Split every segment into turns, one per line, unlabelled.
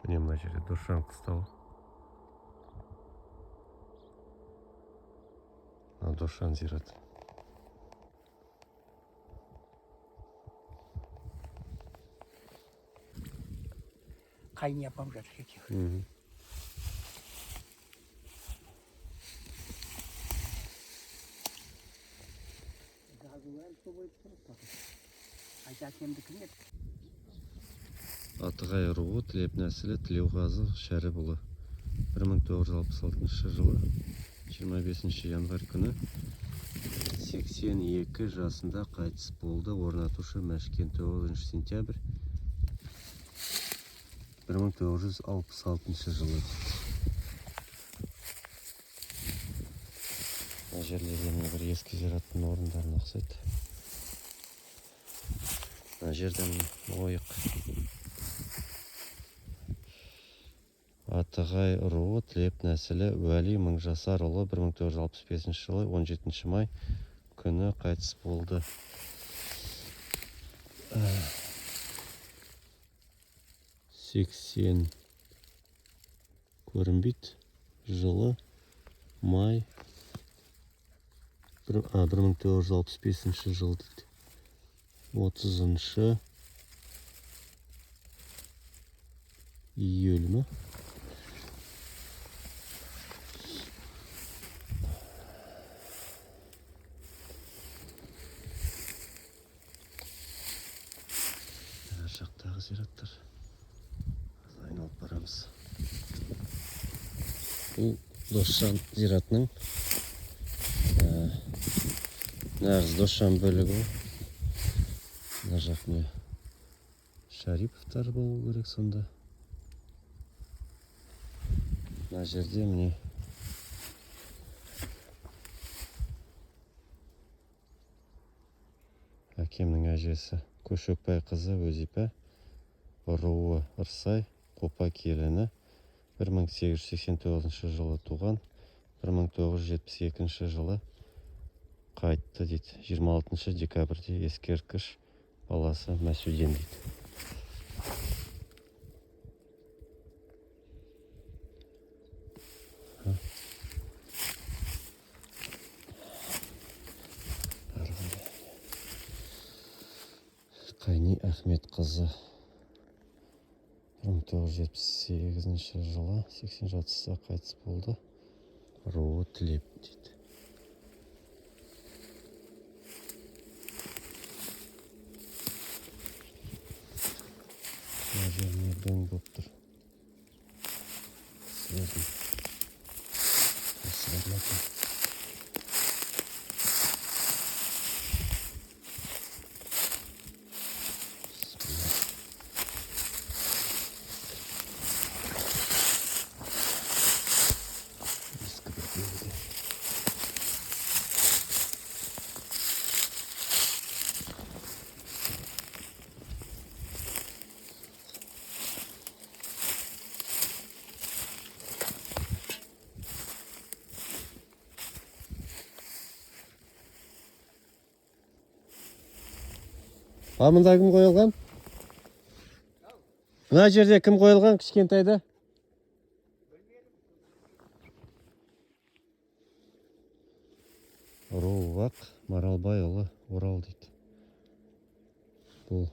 Міне, мына жерде Досжан қыстауы. Мына Досжан зираты.
Қайын апам жатыр екен. Қайта әкемдікі еді.
Атығай руы, Тілеп нәсілі, Тілеуғазы Шәріпұлы 1966 жылы 25 январь күні 82 жасында қайтыс болды. Орнатушы Мәшкен, 9 сентябрь 1966 жылы. Мына жерлерде, міне, бір ескі зираттың орындарына ұқсайды. Мына жерде, міне, ойық. Атығай руы, Тілеп нәсілі, Уәли Мыңжасарұлы 1965 жылы 17 май күні қайтыс болды. 80 көрінбейді. Жылы май 1965 жыл дейді. 30 июль ме? Ар жақтағы зираттар. Қазір айналып барамыз. Бұл Досжан зиратының нағыз Досжан бөлігі ғой. Мына жақ, міне, Шариповтар болу керек сонда. Мына жерде, міне, әкемнің әжесі Көшөкбай қызы Өзипа, руы Ырсай, Қопа келіні, 1889 жылы туған, 1972 жылы қайтты дейді. 26 декабрьде ескерткіш, баласы Мәсуден дейді. Ары қарай. Қайни Ахмет қызы 1978 жылы 80 жаста қайтыс болды. Руы Тілеп дейді. Мына жеріне дөң болып тұр. Кісілердің қасы бар ма екен? Бисмилла. Ескі бір белгі. А мында кім қойылған? Мына жерде кім қойылған кішкентайда? Руақ Маралбайұлы Орал дейді. Бұл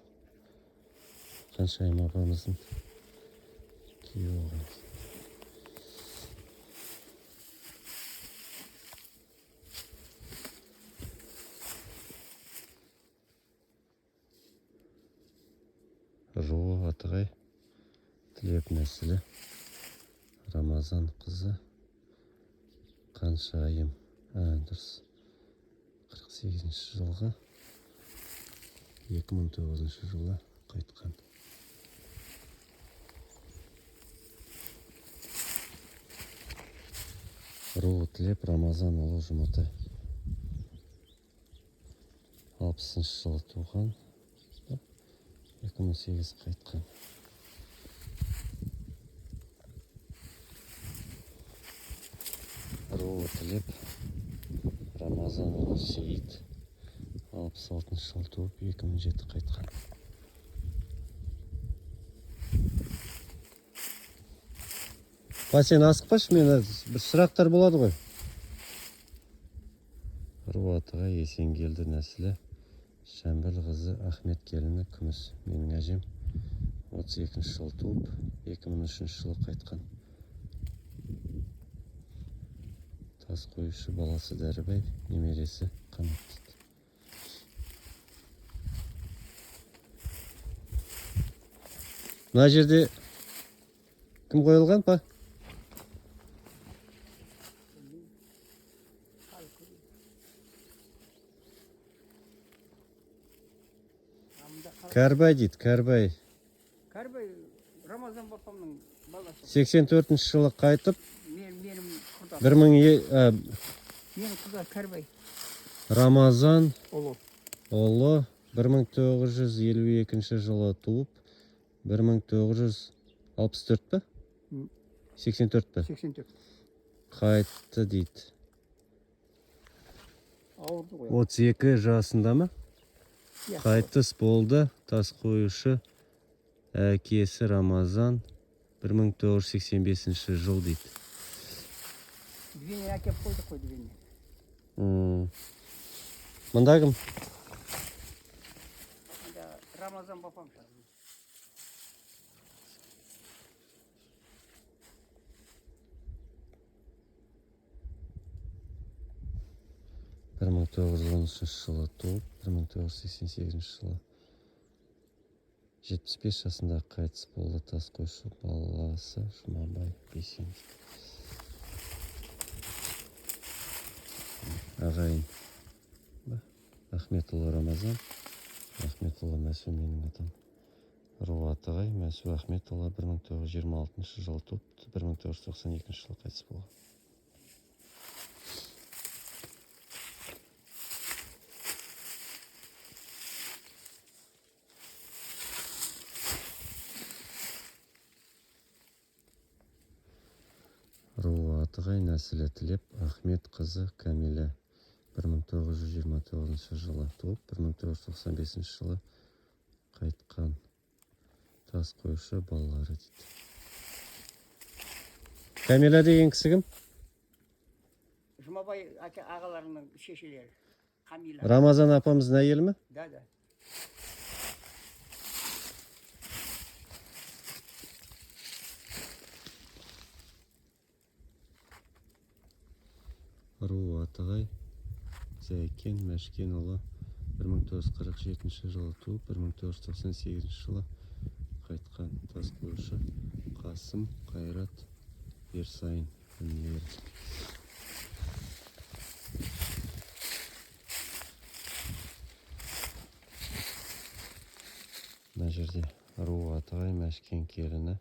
Қаншайым апамыздың күйеуі болған. Руы Атығай, Тілеп нәсілі, Рамазан қызы Қаншайым. Дұрыс. 48 жылғы 2009 жылы қайтқан. Руы Тілеп Рамазанұлы Жұматай. 60 жылы туған. 2008 қайтқан. Руы Тілеп Рамазанұлы Сейіт. 66 жылы туып, 2007 қайтқан. Па, сен асықпашы, мен бір сұрақтар болады ғой. Ру атыға Есенгелді нәсілі Шәмбіл қызы Ахмет келіні Күміс. Менің әжем 32 жылы туып, 2003 жылы қайтқан. Тас қоюшы баласы Дәрібай, немересі Қанат дейді. Мына жерде кім қойылған, па? Кәрбай дейді, Кәрбай.
Кәрбай Рамазан папамның баласы.
84 жылы қайтып,
Менің құрдасым.
бір мың
Менің құрдас Кәрбай
Рамазан
ұлы.
ұлы 1952 жылы туып, 1964 пе? 84 пе?
84.
Қайтты дейді.
Ауырды ғой.
32 жасында ма?
Иә.
Қайтыс болды. Тас қоюшы әкесі Рамазан 1985 жыл дейді.
Двенен әкеп қойдық қой, двенен.
Мында кім?
Мында Рамазан папам шығар.
Бір мың тоғыз жүз он үшінші жылы туып, 1988 жылы 75 жасында қайтыс болды. Тас қойшы баласы Жұмабай Бейсен дейді. Ағайын ба? Ахметұлы Рамазан, Ахметұлы Мәсу менің атам. Ру Атығай Мәсу Ахметұлы 1926 жылы туып, 1992 жылы қайтыс болған. Ру Атығай нәсілі Тілеп Ахмет қызы Кәмилә 1929 жылы туып, 1995 жылы қайтқан. Тас қоюшы балалары дейді. Кәмилә деген кісі кім?
Жұмабай әке ағаларының шешелері. Камила.
Рамазан апамыздың әйелі ме?
Да, да.
Ру Атығай Зәйкен Мәшкенұлы 1947 жылы туып, 1998 жылы қайтқан. Тас қоюшы Қасым Қайрат Ерсайын інілері. Мына жерде Ру Атығай Мәшкен келіні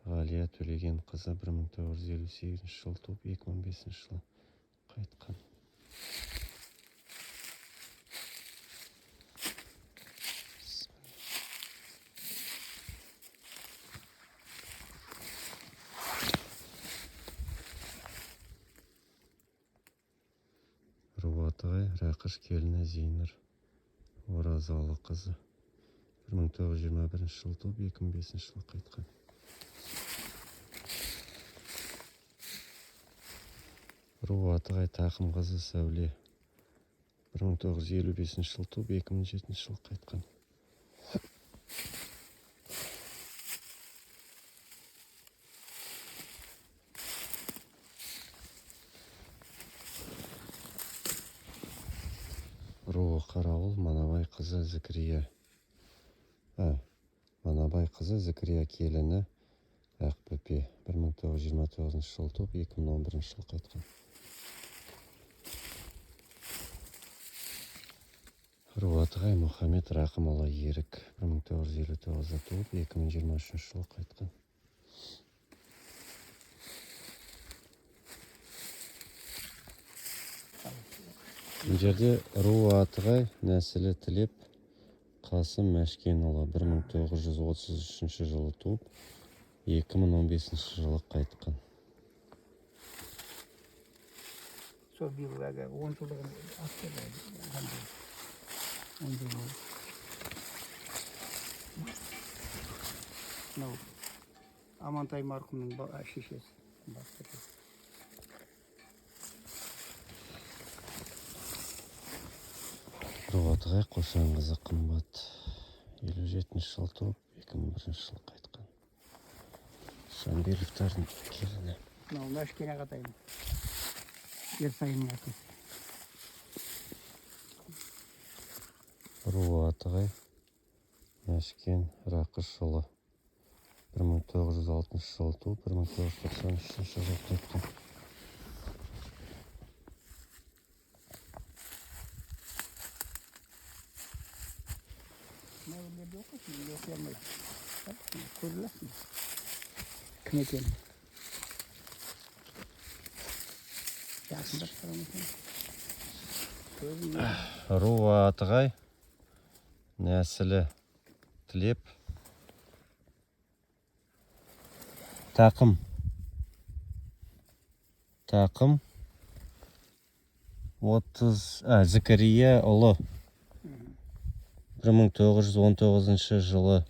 Ғалия Төлеген қызы 1958 жылы туып, 2005 жылы қайтқан. Ру Атығай Рақыш келіні Зейнұр Оразалы қызы 1921 жылы туып, 2005 жылы қайтқан. Ру Атығай Тақым қызы Сәуле 1955 жылы туып, 2007 жылы қайтқан. Руы Қарауыл Манабай қызы Зікірия. Манабай қызы Зікірия келіні Ақбөпе 1929 жылы туып, 2011 жылы қайтқан. Ру Атығай Мұхаммед Рақымұлы Ерік 1959 туып, 2023 жылы қайтқан. Бұл жерде Ру Атығай нәсілі Тілеп Қасым Мәшкенұлы 1933 жылы туып, 2015 жылы қайтқан.
Сол биыл әлгі 10 жылдығын асты қандай? 10 жыл болды. Мынау Амантай марқұмның шешесі. Қымбат.
Руатығай Қошанқызы Қымбат. 57 жылы туып, 2001 жылы қайтқан. Шамбиловтардың келіні.
Мынау Мәшкен ағатайым. Ерсайынның әкесі.
Руатығай Мәшкен Рақышұлы. 1906 жылы туып, 1993 жылы қайтқан.
Мына жерлерде оқисың, енді оқи алмайсың. Көре аласың. Кім екенін. Жақындап қарамасаң. Көзің
Руатығай нәсілі Тілеп Тақым 30 Зікірия ұлы 1919 жылы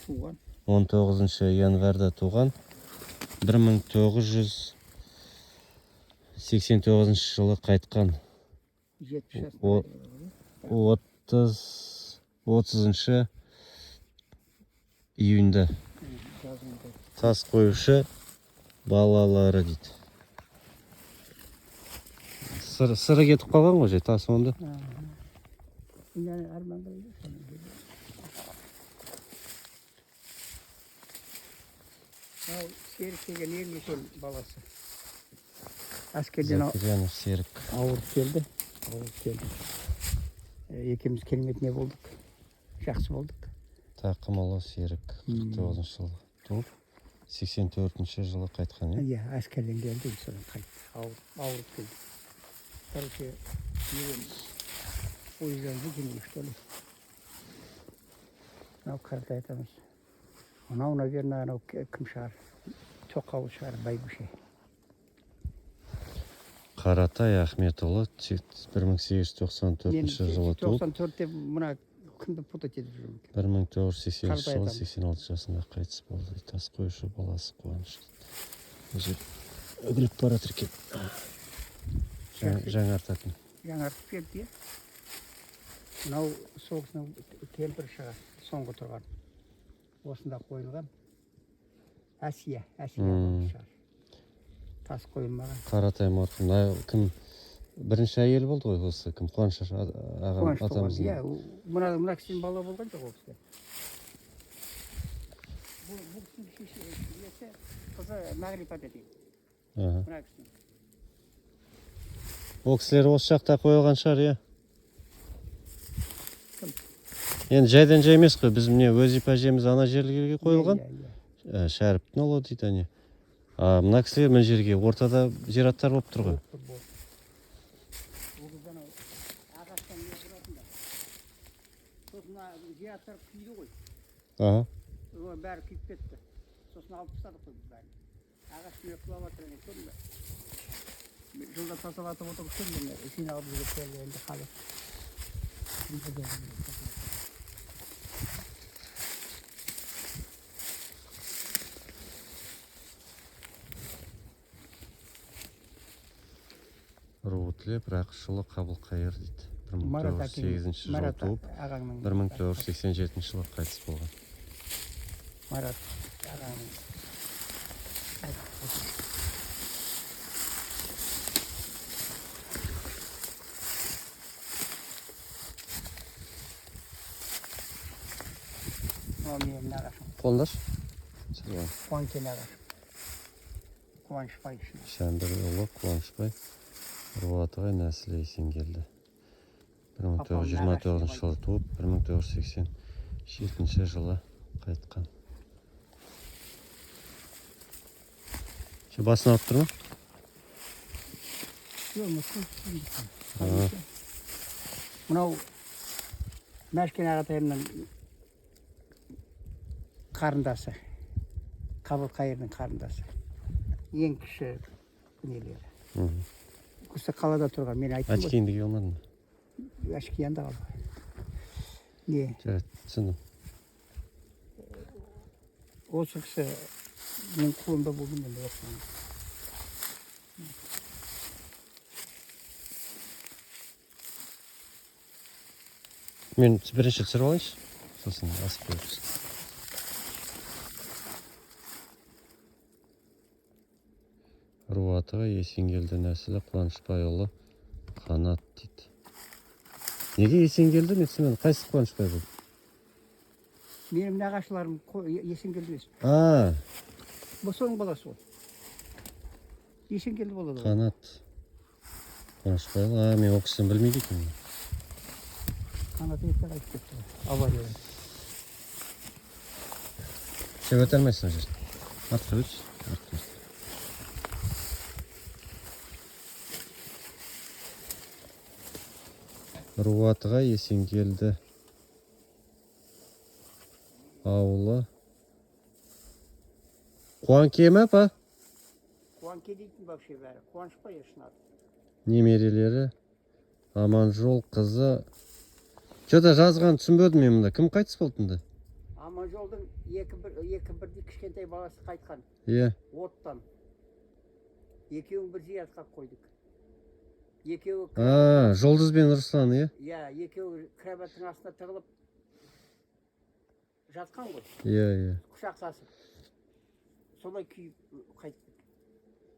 туған.
19 январьда туған, 1989 жылы қайтқан.
70 жасында.
30 июньда.
Жазында.
Тас қоюшы балалары дейді. Сыры кетіп қалған ғой же тас онда.
Енді арман қарай жүр. Мынау Серік деген ең үлкен баласы. Әскерден
Закирянов Серік.
ауырып келді. Ауырып келді. Екеуміз керемет не болдық. Жақсы болдық.
Тақымұлы Серік 49 жылы туып, 84 жылы қайтқан, иә?
Иә, әскерден келді, содан қайтты. Ауырып келді. Короче, неден пойыздан выкинули, что ли. Мынау Қаратай атамыз. Мынау, наверное, анау кім шығар? Тоқал шығар, байбүше.
Қаратай Ахметұлы 1894 жылы туып,
94-те мына кімді путать етіп жүрмін?
1980
Қаратай
жылы
атамыз.
86 жасында қайтыс болды. Тас қоюшы баласы Қуаныш. Бұл жер үгіліп бара жатыр екен. Жаңартатын.
Жаңартып берді, иә. Мынау сол кісінің кемпір шығар, соңғы тұрған. Осында қойылған. Әсия, Әсия шығар. Тас қойылмаған.
Қаратай марқұм. Мына кім бірінші әйел болды ғой осы кім? Қуаныш ағам,
Қуаныш туған.
атамыздың.
Иә, мына кісінің бала болған жоқ ол кісіде. Бұл кісінің шешесі, қызы Мағрипа деген. Мына кісінің.
Ол кісілер осы жақта қойылған шығар, иә?
Кім?
Енді жайдан жай емес қой. Біз міне Өзип әжеміз ана жерлерге қойылған.
Иә, иә.
Шәріптің ұлы дейді әне. А мына кісілер мына жерге ортада зираттар болып тұр ғой.
Болып тұр, болып. Ол кезде анау ағаштан не тұратын да. Сосын мына зираттар күйді ғой. Олар бәрі күйіп кетті. Сосын алып тастадық қой біз бәрін. Ағаш не құлап жатыр әне, көрдің бе? Жылда тазалатып отырып жүрмін, міне, жиналып жүріп келді енді халық.
Рутлеп Рақышұлы Қабылқайыр дейді. Бір мың
Марат
тоғыз жүз сегізінші жылы
Марат
туып,
ағаңның
бір мың тоғыз жүз сексен жетінші жылы қайтыс болған.
Марат ағаңның. Мынау менің нағашым.
Қолдаш.
Қуанкен ағашым. Қуанышбай кіші.
Шәмбірұлы Қуанышбай Руатығай нәсілі Есенгелді. Бір мың тоғыз жүз жиырма тоғызыншы жылы туып, бір мың тоғыз жүз сексен жетінші жылы қайтқан. Ше, басын алып тұр ма?
Жоқ, мүмкін. Мынау Мәшкен ағатайымның қарындасы. Қабылқайырдың қарындасы. Ең кіші нелері. Кісі қалада тұрған, мен айттым ғой.
Әшкейінде келе алмадың ба?
Әшкеянда қалды. Не?
Жарайды, түсіндім.
Осы кісі мен қолымда болдым енді оқыған.
Мен бірінші түсіріп алайыншы, сосын асып қоямыз. Ру атығы Есенгелді, нәсілі Қуанышбайұлы Қанат дейді. Неге Есенгелді, мен түсінбедім. Қайсы Қуанышбай бұл?
Менің нағашыларым Есенгелді емес.
А,
Бұл соның баласы ғой. Есенгелді болады ғой.
Қанат Қуанышбайұлы. А, мен ол кісіні білмейді екенмін.
Қанат ерте қайтып кетті ғой авариядан.
Сен өте алмайсың ол жерден. Артқа өтші. Артқа өт. Ру атыға Есенгелді ауылы. Қуанке ме, апа?
Қуанке дейтін вообще бәрі. Қуанышбай шын аты.
Немерелері Аманжол қызы. Че-то жазған түсінбедім мен мында. Кім қайтыс болды мында?
Аманжолдың екі бірдей кішкентай баласы қайтқан оттан. Екеуін бір зиятқа қойдық. Екеуі
А, Жұлдыз бен Руслан, иә?
Иә, екеуі кроваттың астына тығылып жатқан ғой,
Иә, иә.
құшақтасып. Солай күйіп қайтып кеткен.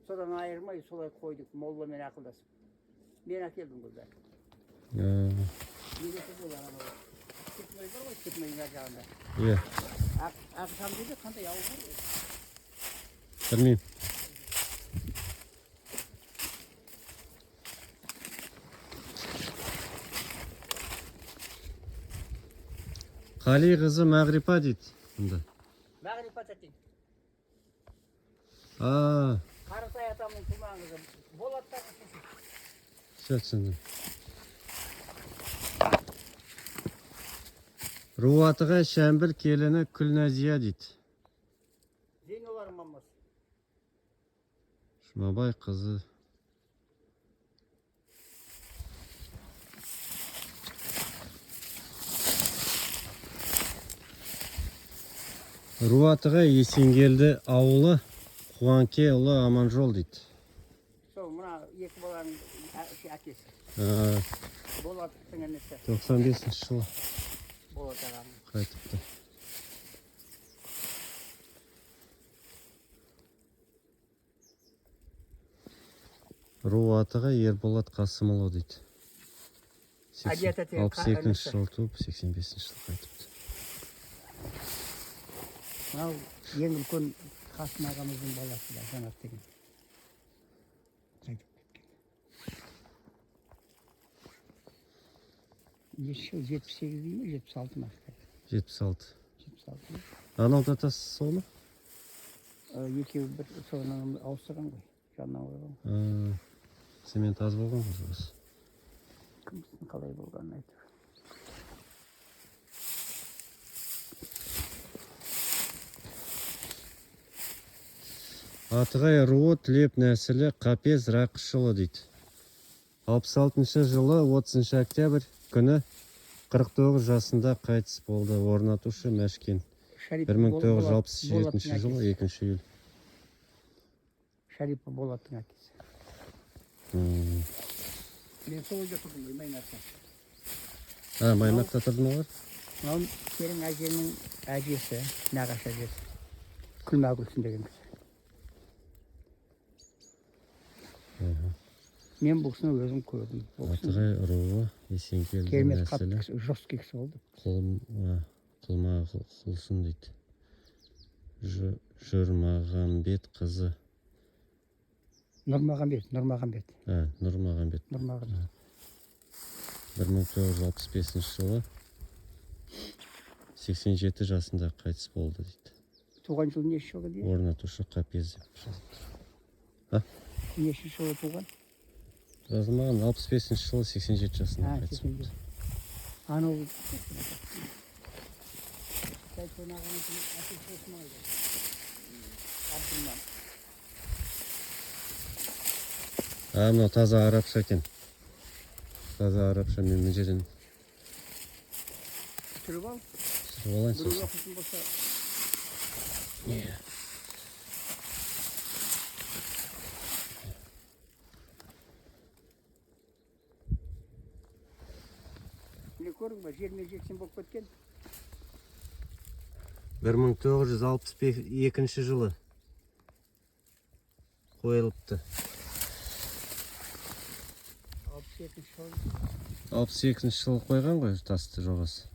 Содан айырмай солай қойдық, молламен ақылдасып. Мен әкелдім ғой бәрін. Неге ол ана Степной бар ғой, Степнойдың ар жағында.
Иә,
Ақшам дейді, қандай ауыл бар ғой?
Білмеймін. Қали қызы Мағрипа дейді мында.
Мағрипа тәтең.
А,
Қаратай атамның туған қызы. Болаттардың шешесі.
Все түсіндім. Ру атыға Шәмбіл, келіні Күлназия дейді.
Зейнолардың мамасы.
Жұмабай қызы. Ру атыға Есенгелді ауылы, Қуанке ұлы Аманжол дейді.
Сол мына екі баланың әкесі.
А,
Болаттың інісі.
95 жылы
Болат ағаның.
қайтыпты. Ру атығы Ерболат Қасымұлы дейді.
Әдият әте,
62
інісі.
Жылы туып, 85 жылы қайтыпты.
Мынау ең үлкен Қасым ағамыздың баласы да, Жанат деген. Қайтып кеткен. Неше жыл, 78 дей ме, 76 ма?
76.
76 ма?
Анау да тас сол ма?
Екеуі бір соны ауыстырған ғой, жанынан қойған.
А, цемент аз болған ғой осы.
Кім білсін қалай болғанын әйтеуір.
Атығай руы, Тілеп нәсілі Қапез Рақышұлы дейді. 66 жылы 30 октябрь күні 49 жасында қайтыс болды. Орнатушы Мәшкен.
Шарипа
1967
Болаттың
жылы
әкесі.
2 июль.
Шарипа Болаттың әкесі. Мен сол үйде тұрдым ғой, Маймақта.
А, Маймақта тұрдың олар?
Мынау сенің әжеңнің әжесі, нағашы әжесі. Күлмәгүлсін деген кісі. Мен бұл кісіні өзім көрдім. Бұл кісі
Атығай руы, Есенгелді
керемет қатты
нәсілі
кісі, жесткий кісі болды.
Құлмағұлсын дейді. Жұрмағамбет қызы.
Нұрмағамбет, Нұрмағамбет.
А, Нұрмағамбет.
Нұрмағамбет.
1965 жылы 87 жасында қайтыс болды дейді.
Туған жылы неше жылы дейді?
Орнатушы Қапез деп жазылып тұр.
Нешінші жылы туған?
Жазылмаған, 65 жылы 87 жасында
А,
қайтыс болды.
87. Анау Шайтан ағамыздың әкесі осы ма еді? Абдулла.
А, мынау таза арабша екен. Таза арабша, мен мына жерден
Түсіріп ал.
түсіріп алайын
Біреу
сосын.
оқитын болса,
Иә.
Міне көріңіз. ба, жермен жексен болып кеткен.
1962 жылы қойылыпты.
62 жылы.
62 жылы қойған ғой тасты жобасы.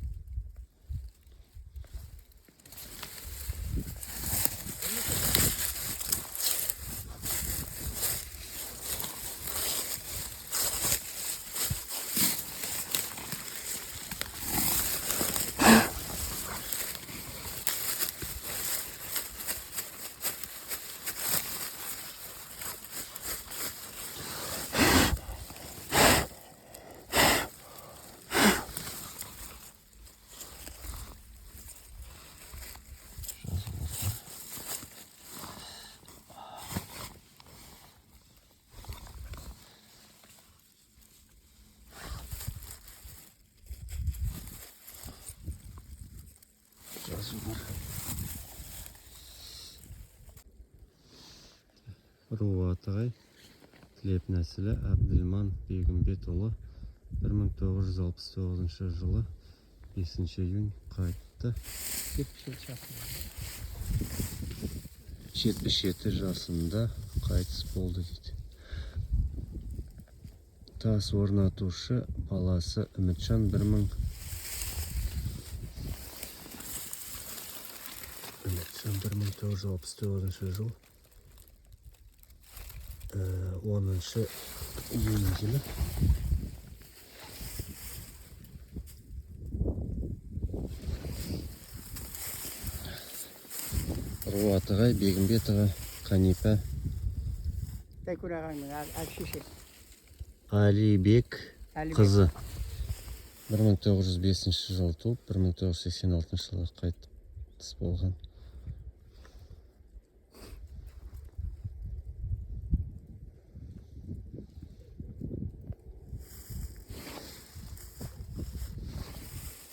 Жазу бар. Ру Атығай, Тілеп нәсілі Әбділман Бегімбетұлы 1969 жылы 5 июнь қайтты.
77 жасында.
77 жасында қайтыс болды дейді. Тас орнатушы баласы Үмітжан 1969 жыл 10 июнь күні. Ру Атығай, Бегімбетова, Қанипа,
Бәкір ағаңның әк шешесі.
Алибек
Әлібек.
Қызы. 1905 жылы туып, 1986 жылы қайтыс болған.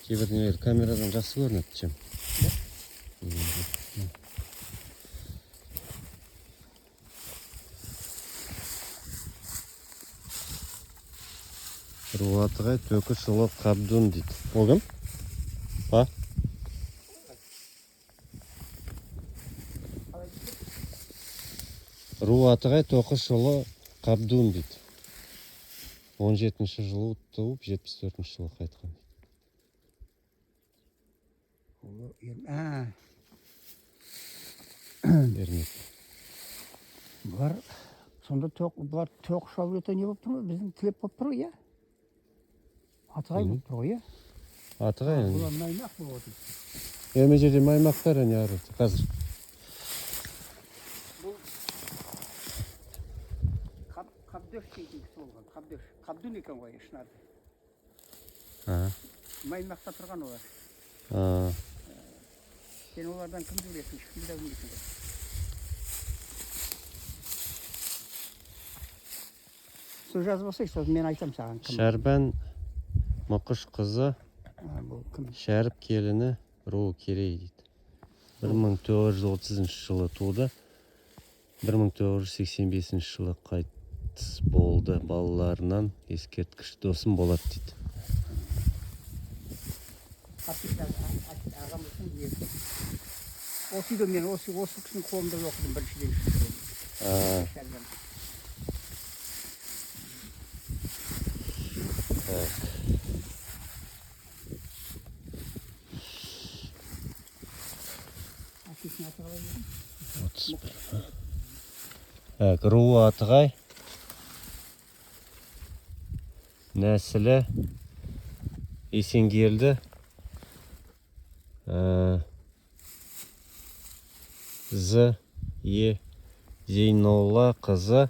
Кейбір нелер камерадан жақсы көрінеді, чем. Ру Атығай Төкішұлы Қабдун дейді. Ол кім? Па? Ру Атығай Тоқышұлы Қабдун дейді. 17 жылы туып, 74 жылы қайтқан.
Ол
Ермек.
Бұлар сонда бұлар тоқыш әулеті не болып тұр ғой? Біздің Тілеп болып тұр ғой, иә? Атығай болып тұр ғой, иә?
Атығай.
Бұлар маймақ болып отыр.
Мына жерде маймақтар әне ары қазір.
Бұл Қабдөш дейтін кісі болған. Қабдөш. Қабдун екен ғой шын аты. Маймақта тұрған олар. Сен олардан кімді білесің? Ешкімді де білмейсің ғой. Сол жазып алсайшы, сосын мен айтамын саған кім.
Шәрбан Мұқыш қызы,
Бұл кім?
Шәріп келіні, руы Керей дейді. 1930 жылы туды. 1985 жылы қайтыс болды. Балаларынан ескерткіш досым болады дейді.
Ағамыздың иесі. Осы үйде мен осы кісінің қолында оқыдым біріншіден үшіншіден. Шәрбан.
Так.
Әкесінің аты қалай еді?
31. Так, руы Атығай. Нәсілі Есенгелді. З. Е. Зейнолла қызы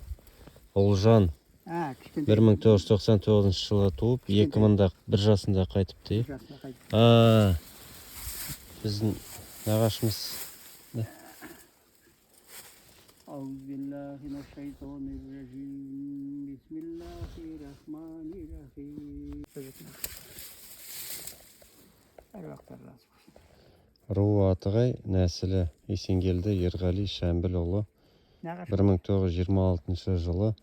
Ұлжан.
Кішкентай.
1999 жылы туып,
Кішкентай.
2001 жасында қайтыпты.
Бір жасында қайтыпты.
Біздің нағашымыз.
Аузубиллахи минашшайтонир-ражим. Бисмиллахир-рахманир-рахим. Әруақтар разы болсын.
Руы Атығай, нәсілі Есенгелді Ерғали Шәмбілұлы.
Нағашы.
1926 жылы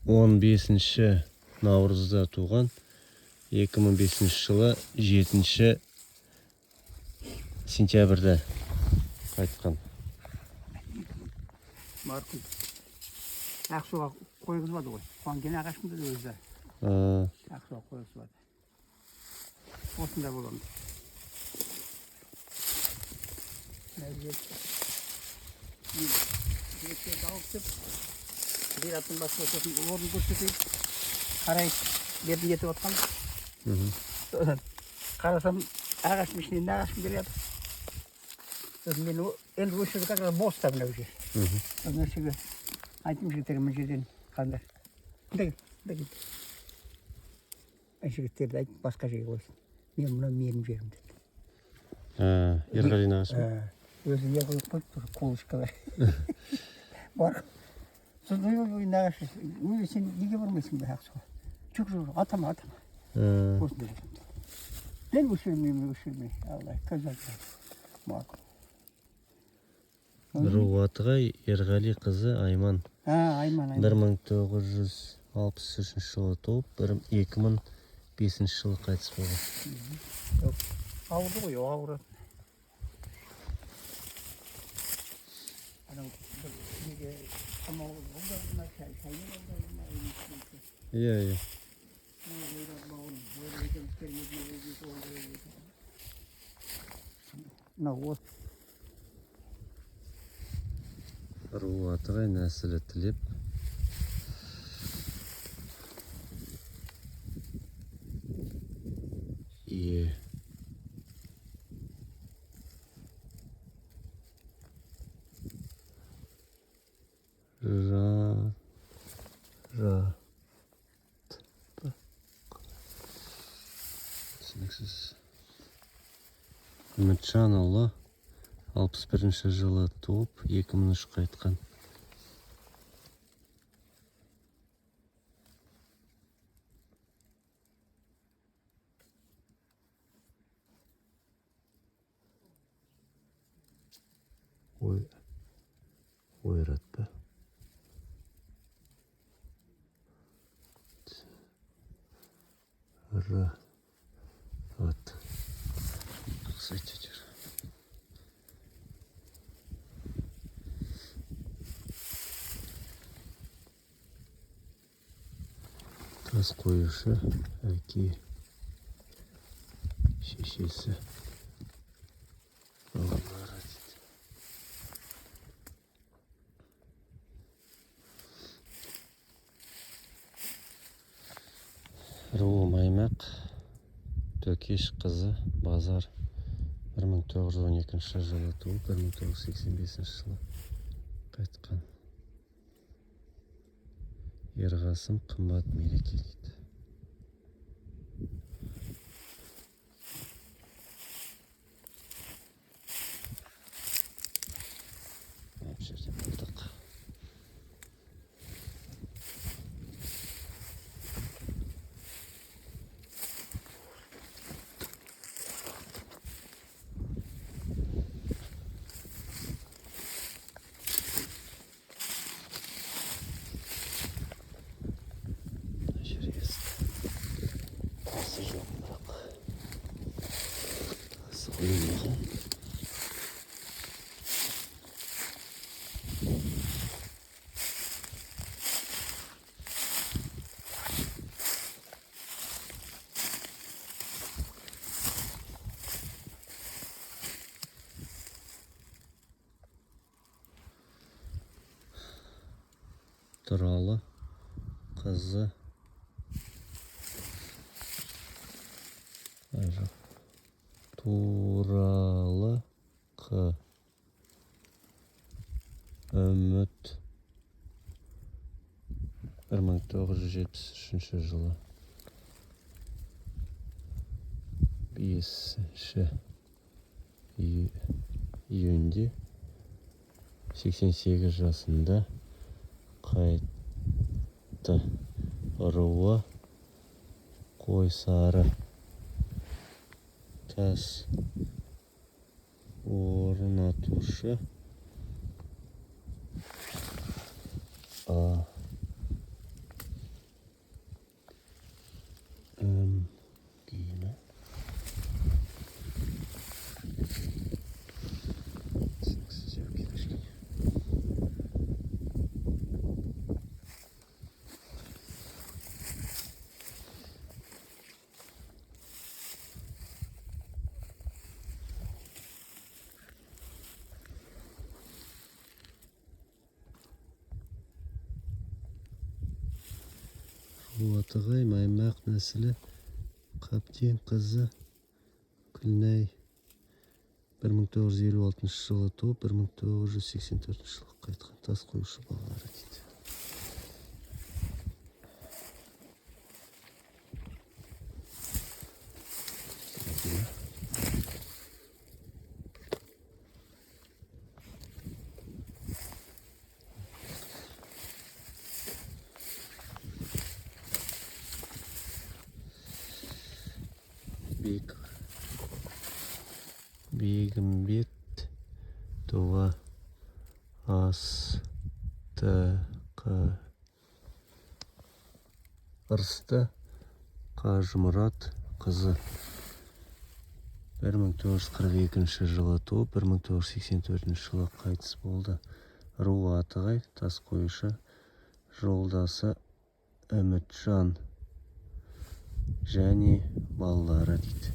15 наурызда туған. 2005 жылы 7 сентябрьде қайтқан.
Марқұм. Ақсуға қойғызбады ғой. Қуанген ағашымды да өзі. Ақсуға қойғызбады. Осында боламын. Мына жер. Жігіттерді алып кеп, зираттың басына сосын орын көрсетейік. Қарайық деп нетіп отқан. Содан қарасам, ағаштың ішінен нағашым келе жатыр. Сосын мен енді осы жерде как раз бос та мынау жер. Сосын осы жерге айттым жігіттерге, мына жерден қандай. Мында кел, мында кел. Жігіттерді айтып, басқа жерге қойсын. Мен мынау менің жерім деді.
Ерғали нағашы ма?
Өзі не қойып қойып тұр, колышкалар. Бар. Сосын ой, ой, нағашы, ой, сен неге бармайсың ба Ақсуға? Жоқ, жоқ, жоқ, атама, атама. Осында жатамын деді. Мен өшірмеймін, өшірмей. Алла, көз алдыма. Марқұм.
Ру Атығай Ерғали қызы Айман.
Айман, Айман.
1963 жылы туып, 2005 жылы қайтыс болған.
Ауырды ғой, ауырады. Анау бір неге самауыр аударды ма, шайнек аударды ма,
Иә, иә.
Мынау от.
Ру Атығай нәсілі Тілеп. Е. Жа. Жа. Т. П. Түсініксіз. Үмітжанұлы 61 жылы туып, 2003 қайтқан. Ой, ойрат па? Р. Ат. Ұқсайды әйтеуір. Тас қоюшы, әке, шешесі, балалары дейді. Руы Маймақ, Төкеш қызы Базар, 1912 жылы туып, 1985 жылы қайтқан. Ерғасым Қымбат Мереке дейді. Мына жерде болдық. Мына жер есік. Тасы жоқ бірақ. Тасы қойылмаған. Туралы қызы. Ай, жоқ. Туралы Қ. Үміт. 1973 жылы. 5 июньде 88 жасында қайтты. Руы Қойсары. Тас орнатушы. А. М. Атығай Маймақ нәсілі Қабден қызы Күлнәй 1956 жылы туып, 1984 жылы қайтқан тас қоюшы балалары дейді. Бегімбет Туға Ырысты Қажымұрат қызы 1942 жылы туып, 1984 жылы қайтыс болды. Руы Атығай, тас қоюшы, жолдасы Үмітжан және балалары дейді.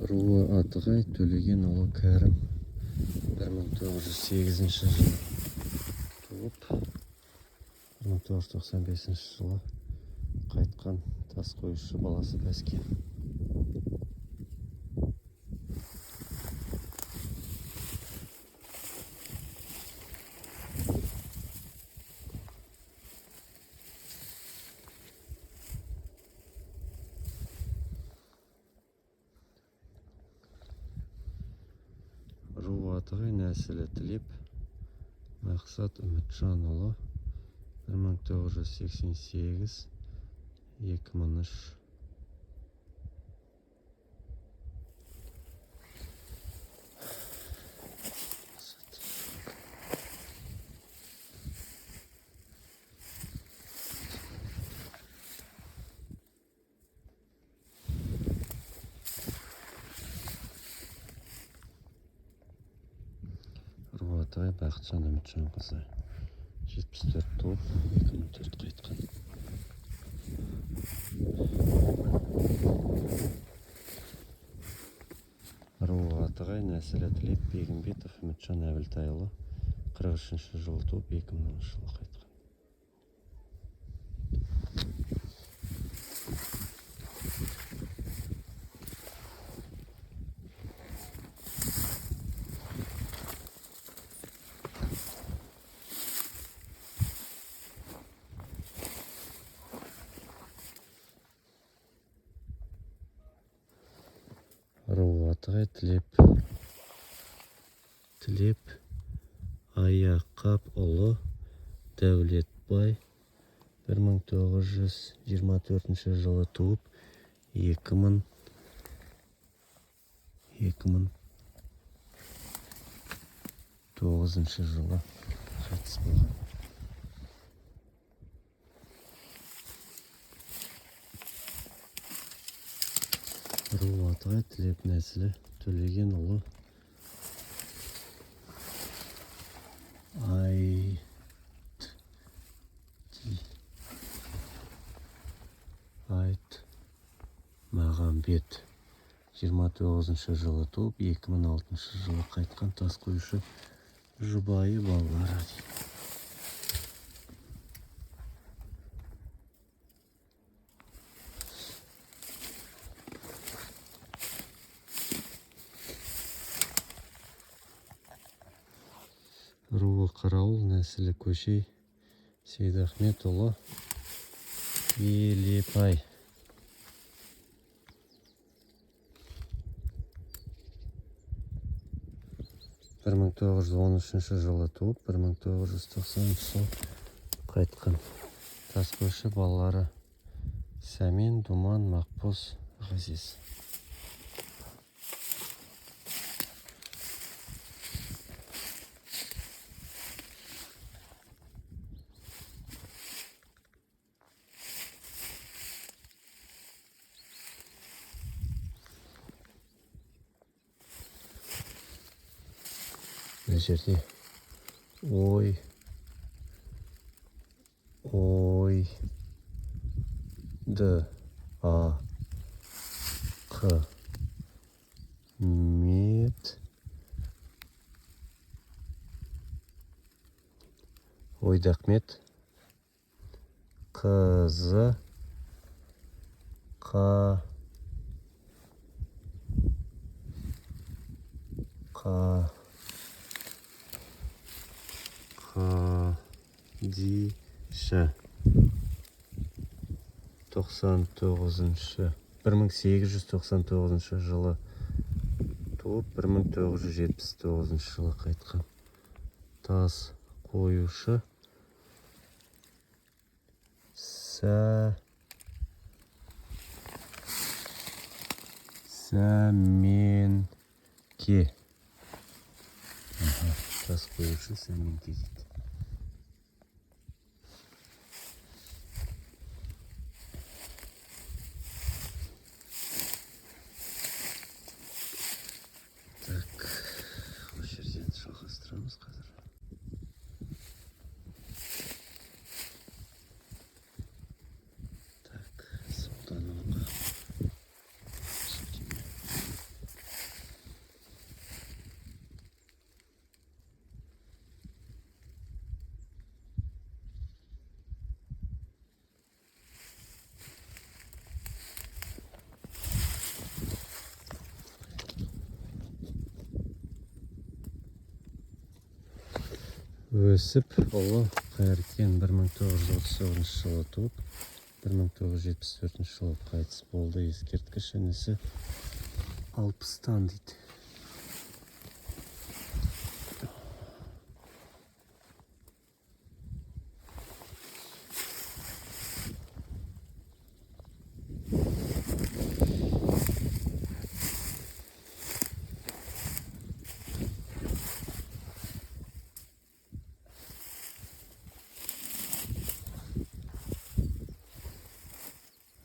Руы Атығай, Төлегенұлы Кәрім 1908 жылы туып, 1995 жылы қайтқан тас қоюшы баласы Бәскен. Руы Атығай, нәсілі Тілеп Мақсат Үмітжанұлы 1988 2003. Руы Атығай Бақытжан Үмітжанқызы 74 туып, 2004 қайтқан. Руы Атығай, нәсілі Тілеп Бегімбетов Үмітжан Әбілтайұлы 43 жылы туып, 2010 жылы қайтқан. Руы Атығай, Тілеп Аяқапұлы Дәулетбай 1924 жылы туып, 2009 жылы қайтыс болған. Руы Атығай, Тілеп нәсілі Төлегенұлы Айтмағамбет 29 жылы туып, 2006 жылы қайтқан тас қоюшы жұбайы балалары. Руы Қарауыл, нәсілі Көшей Сейдахметұлы Елепай. 1913 жылы туып, 1990 жылы қайтқан. Тас қоюшы балалары Сәмен, Думан, Мақпоз, Ғазиз. Мына жерде ой, ой, д, а, қ, Ахмет Ойдахмет қызы Қа Қа Қадиша 99-шы 1899 жылы туып, 1979 жылы қайтқан. Тас қоюшы Сәменке. Аха, тас қоюшы Сәменке дейді. Так, осы жерден жалғастырамыз қазір. Так, солдан оңға. Сілтеме. Өсіп ұлы Қайыркен 1939 жылы туып, 1974 жылы қайтыс болды. Ескерткіш інісі 60-тан дейді.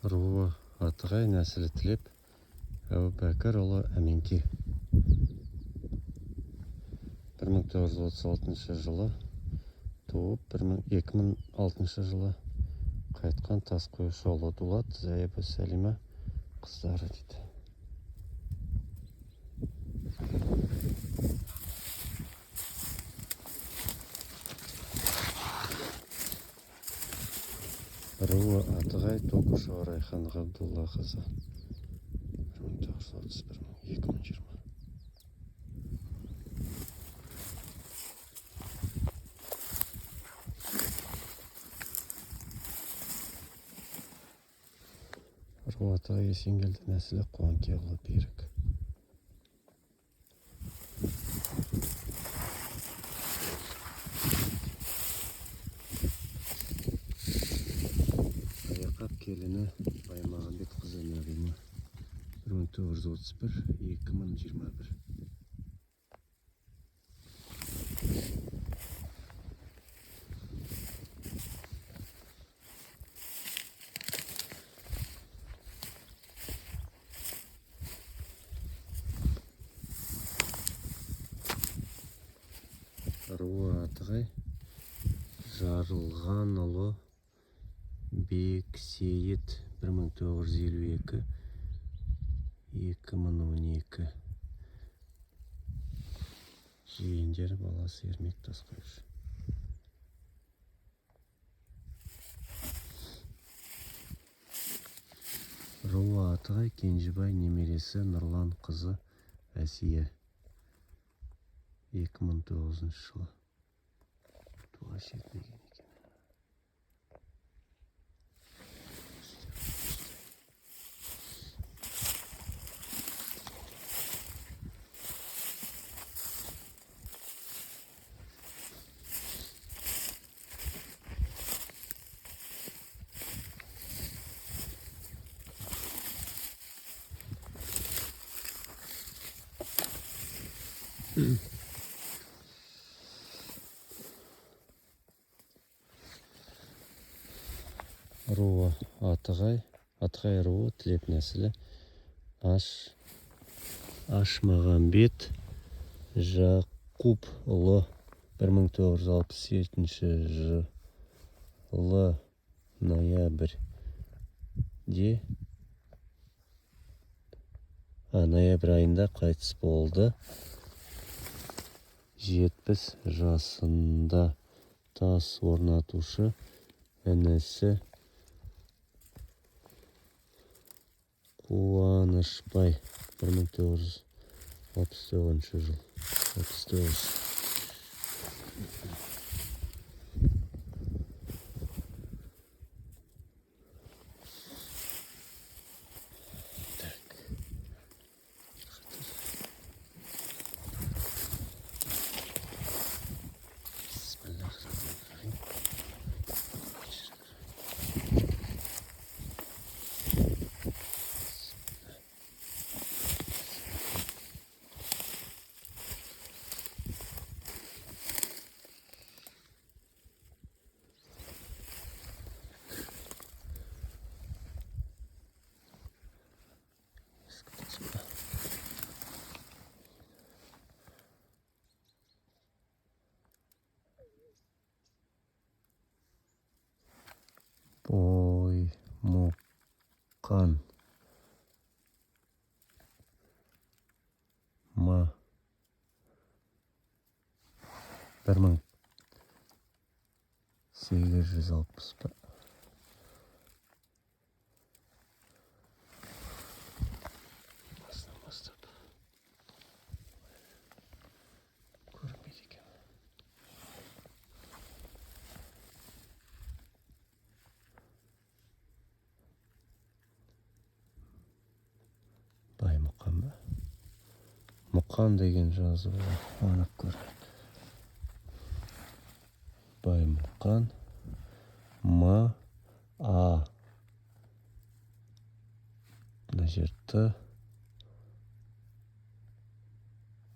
Руы Атығай, нәсілі Тілеп Әубәкірұлы Әменке. 1936 жылы туып, 2006 жылы қайтқан. Тас қоюшы ұлы Дулат, зайыбы Сәлима, қыздары дейді. Руы Атығай, Токушева Райхан Ғабдуллақызы 1931 2020. Руы Атығай, Есенгелді, нәсілі Қуанкеұлы Берік. Аяқап келіні Баймағамбет қызы Нағима 1931 2021. Руы Атығай, Жарылғанұлы Бексейіт 1952 2012. Жиендері, баласы Ермек тас қоюшы. Руы Атығай, Кенжебай немересі Нұрлан қызы Әсия 2009 жылы туа жетмеген екен. Руы Атығай, Атығай руы, Тілеп нәсілі Ашмағамбет Жақупұлы 1967 жылы ноябрьде Ноябрь айында қайтыс болды. 70 жасында. Тас орнатушы інісі Қуанышбай, 1969 жыл. 69. Так. Bismillahirrahmanirrahim. Боймұқан Ма 1860 па? Басынан бастап көрінбейді екен. Баймұқан ба? Мұқан деген жазуы анық көрінеді. Баймұқан М А мына жер Т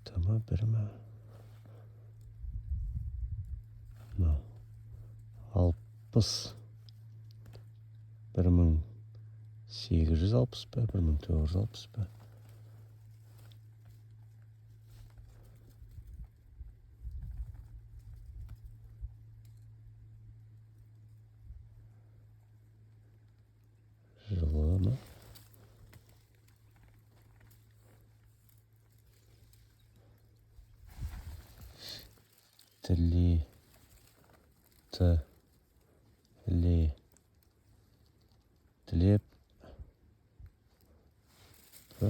Т ма, бір ма? Мынау 60, 1860 па, 1960 па? Жылы ма? Тіле, Т, Ле, Тілеп, П.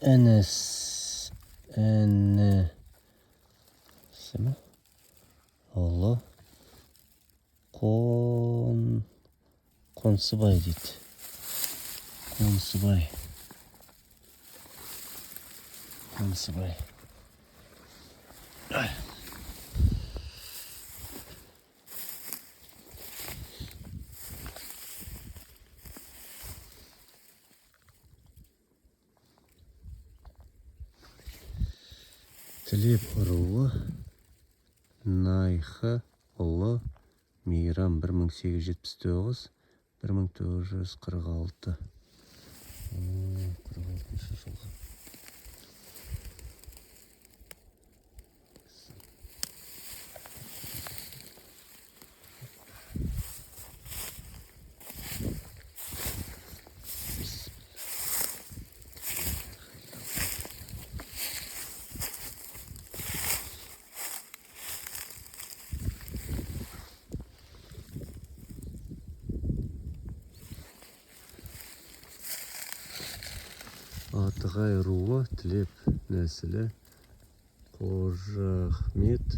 Ініс, інісі ме? Ұлы Қонсыбай дейді. Қонсыбай. Қонсыбай. Тілеп руы Найхы ұлы Мейрам, 1879, 1946. 46 жылғы. Атығай руы Тілеп нәсілі Қожахмет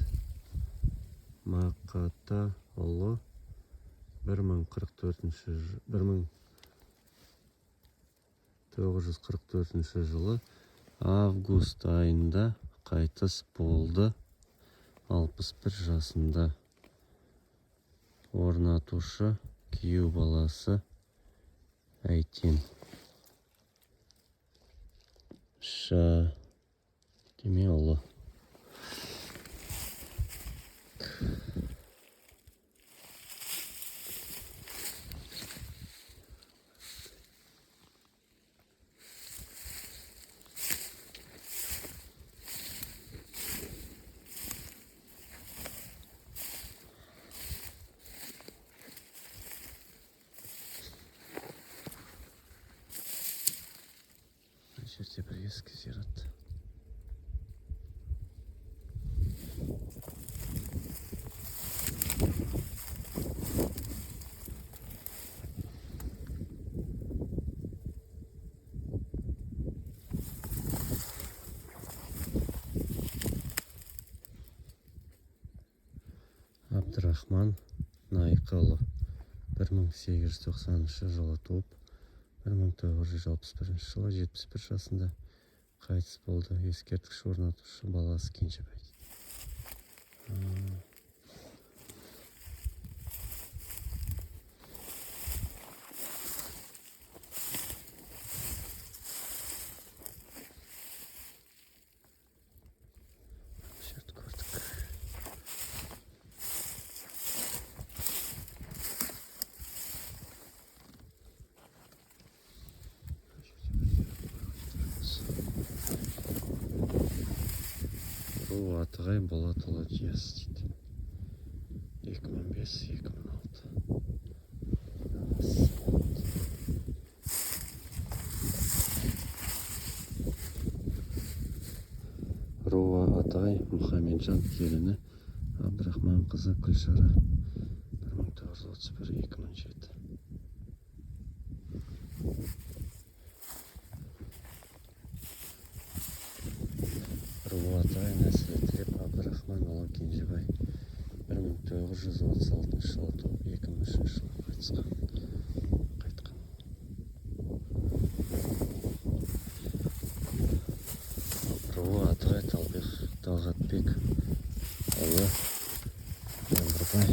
Мақата ұлы, 1944 жылы август айында қайтыс болды, 61 жасында. Орнатушы күйеу баласы Әйтен. Ша деме ұлы. Жерде бір ескі зират. Абдрахман Найқұлы 1890 жылы туып, 1961 жылы 71 жасында қайтыс болды. Ескерткіш орнатушы баласы Кенжебай дейді. Осы жерді көрдік. Ру Атығай Болатұлы Диас дейді. 2005-2006. Руа Атығай Мұхамеджан келіні Абдрахман қызы Күлшара 1931-2007. Руа Атығай нәсілі Тілеп Абдрахманұлы Кенжебай 1936 жылы туып, 2003 жылы қайтқан. Руа Атығай Талғатбек ұлы Жаңбырбай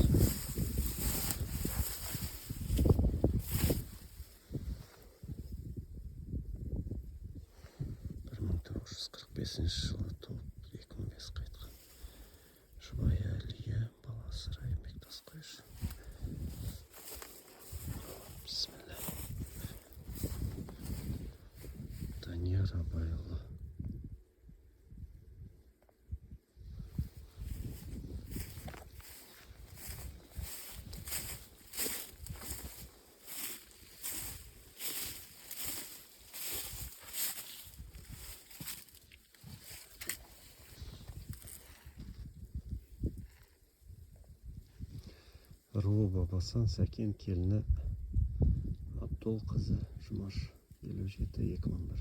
1945 жылы туып, 2005 қайтқан. Жұбайы Әлия, баласы Райымбек Тасқойшы. Бісміллә. Данияр Абайұлы. Руы Бабасан Сәкен келіні Абдол қызы Жұмаш 57-2001.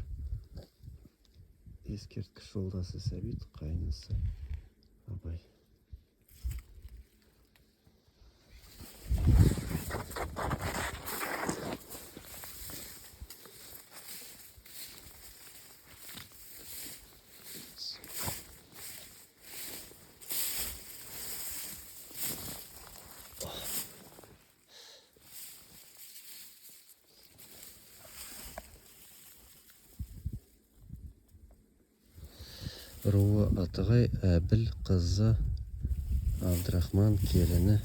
Ескерткіш жолдасы Сәбит, қайнысы Абай. Руы Атығай Әбіл қызы Абдрахман келіні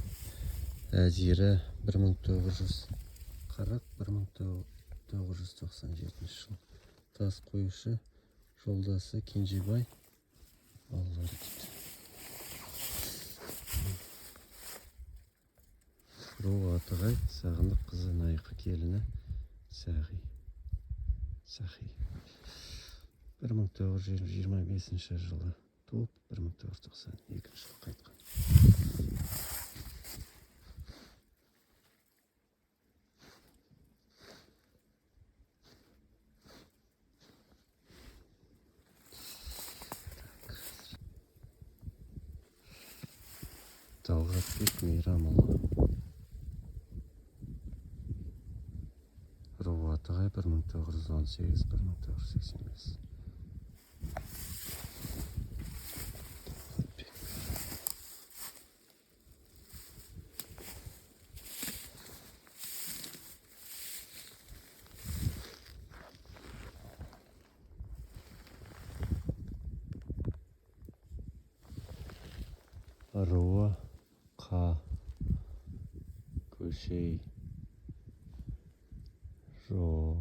Әзира 1940-1997 жыл. Тас қоюшы жолдасы Кенжебай балалары дейді. Руы Атығай Сағындық қызы Найқы келіні Сағи. Сахи. 1925 жылы туып, 1992 жылы қайтқан. Талғатбек Мейрамұлы. Руы Атығай 1918-1985. Руы Қа Көшей Жо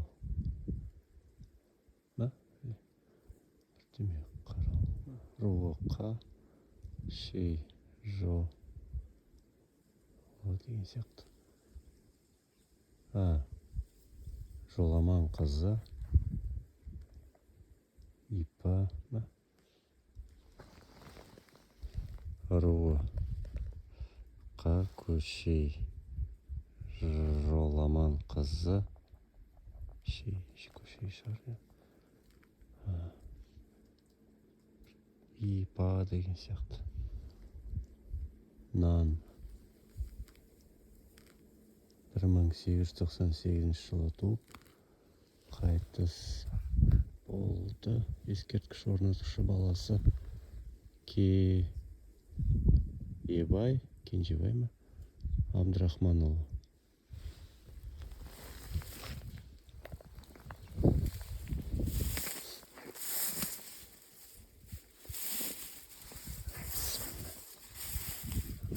Ма? Бірдеме қарау. Руы Қа Шей Жо О деген сияқты. Жоламан қызы Ипа ма? Руы Көшей Жоламан қызы. Көшей шығар, иә. Ипа деген сияқты. Нан. 1898 жылы туып, қайтыс болды. Ескерткіш орнатушы баласы Кенжебай, Кенжебай ма? Абдрахманұлы.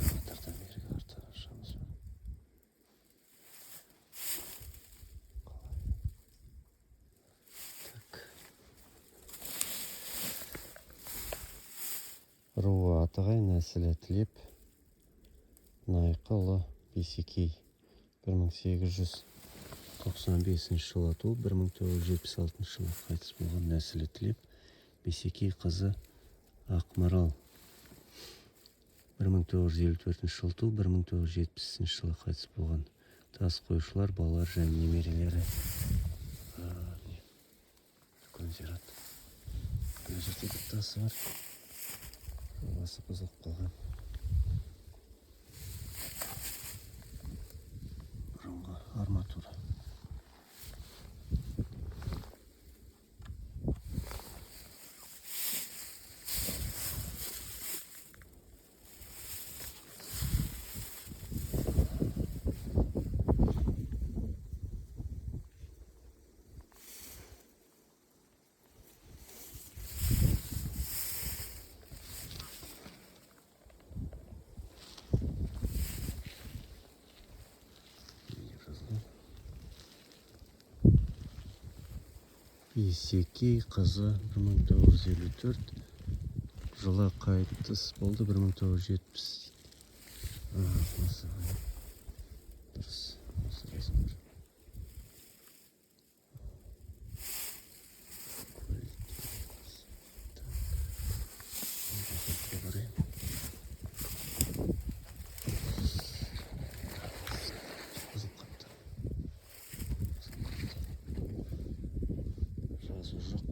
Қатардан бері қарта ашамыз ба? Так. Руы Атығай, нәсілі Тілеп, Найқұлы Бейсекей. 1895 жылы туып, 1976 жылы қайтыс болған. Нәсілі Тілеп, Бейсекей қызы Ақмарал. 1954 жылы туып, 1970 жылы қайтыс болған. Тас қоюшылар, балалар және немерелері. Үлкен зират. Мына жерде бір тасы бар. Жобасы бұзылып қалған. Бұрынғы арматура. Бейсекей қызы 1954 жылы қайтыс болды, 1970. Осы дұрыс, осы жазу бар. Бұзылып қапты. Жазу жоқ.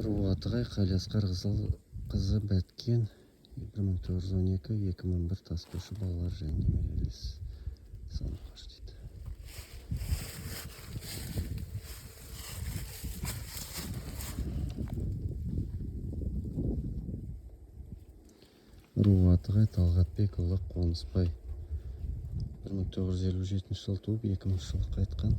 Руы Атығай, Қалиасқар қызы Бәткен, 1912-2001 тас қойшы, балалар және немерелері Сандуғаш дейді. Руы Атығай, Талғатбекұлы Қонысбай, 1957 жылы туып, 2000 жылы қайтқан.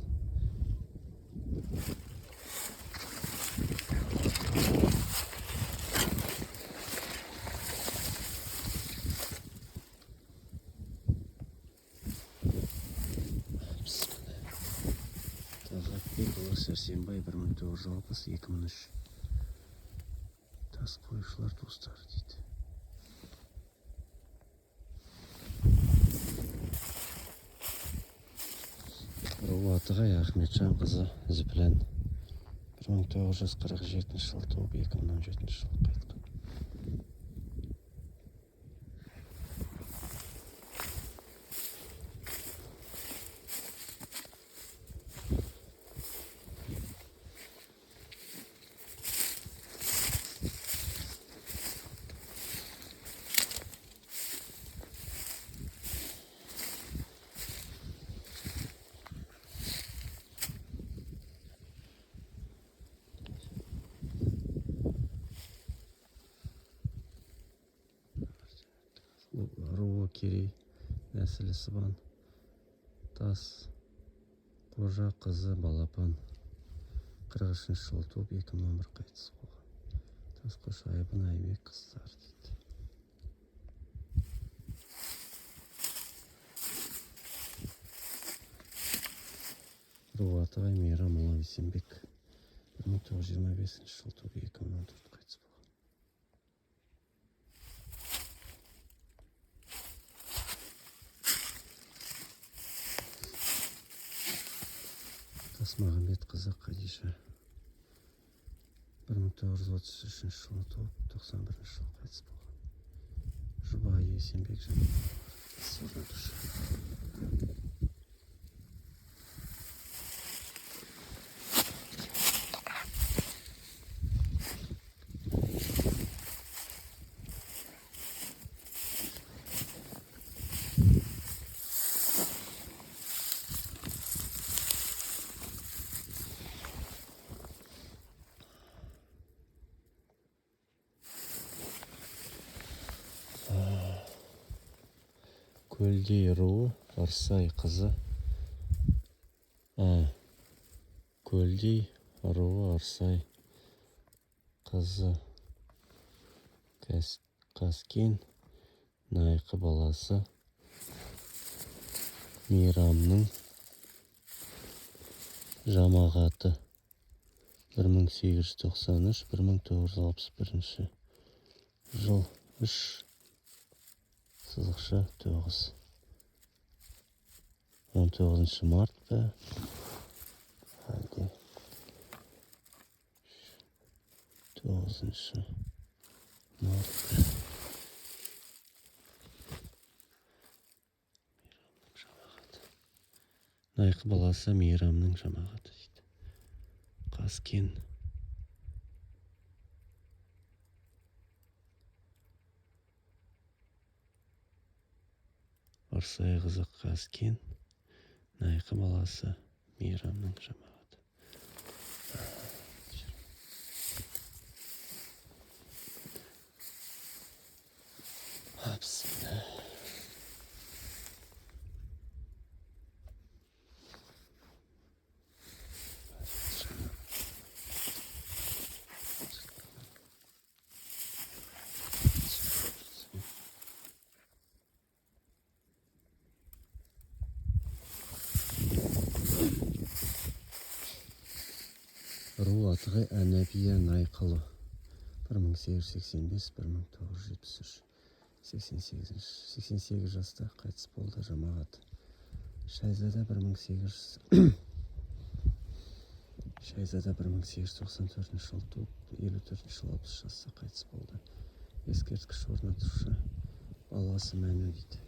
Талғатбекұлы Сәрсенбай, 1960-2003. Тас қоюшылар туыстары дейді. Руы Атығай, Ахметжан қызы Зіплән, 1947 жылы туып, 2017 жылы қайтқан. Руы Керей, нәсілі Сыбан, Тас Қожа қызы Балапан, 43 жылы туып, 2011 қайтыс болған. Тас Қожа Айбын Айбек қыздары дейді. Руы Атығай, Мейрамұлы Бейсенбек, 1925 жылы туып, 2014 қайтыс болған. Тасмағамбет қызы Қадиша 1933 жылы туып, 91 жылы қайтыс болған. Жұбайы Есенбек және орнатушы. Көлдей руы Ырсай қызы. Көлдей руы Ырсай қызы Қаскен Найқы баласы Мейрамның жамағаты 1893-1961 жыл 3 сызықша 9 19 март па әлде 9 март па? Мейрамның жамағаты, Найқы баласы Мейрамның жамағаты дейді. Қаскен Ырсай қызы Қаскен Найқы баласы Мейрамның жамағаты. Бісміллә. Ру атығы Әнәпия Найқылы 1885-1973 88 жаста қайтыс болды. Жамағат Шайзада 1894 жылы туып, 54 жылы 60 жаста қайтыс болды. Ескерткіш орнатушы баласы Мәну дейді.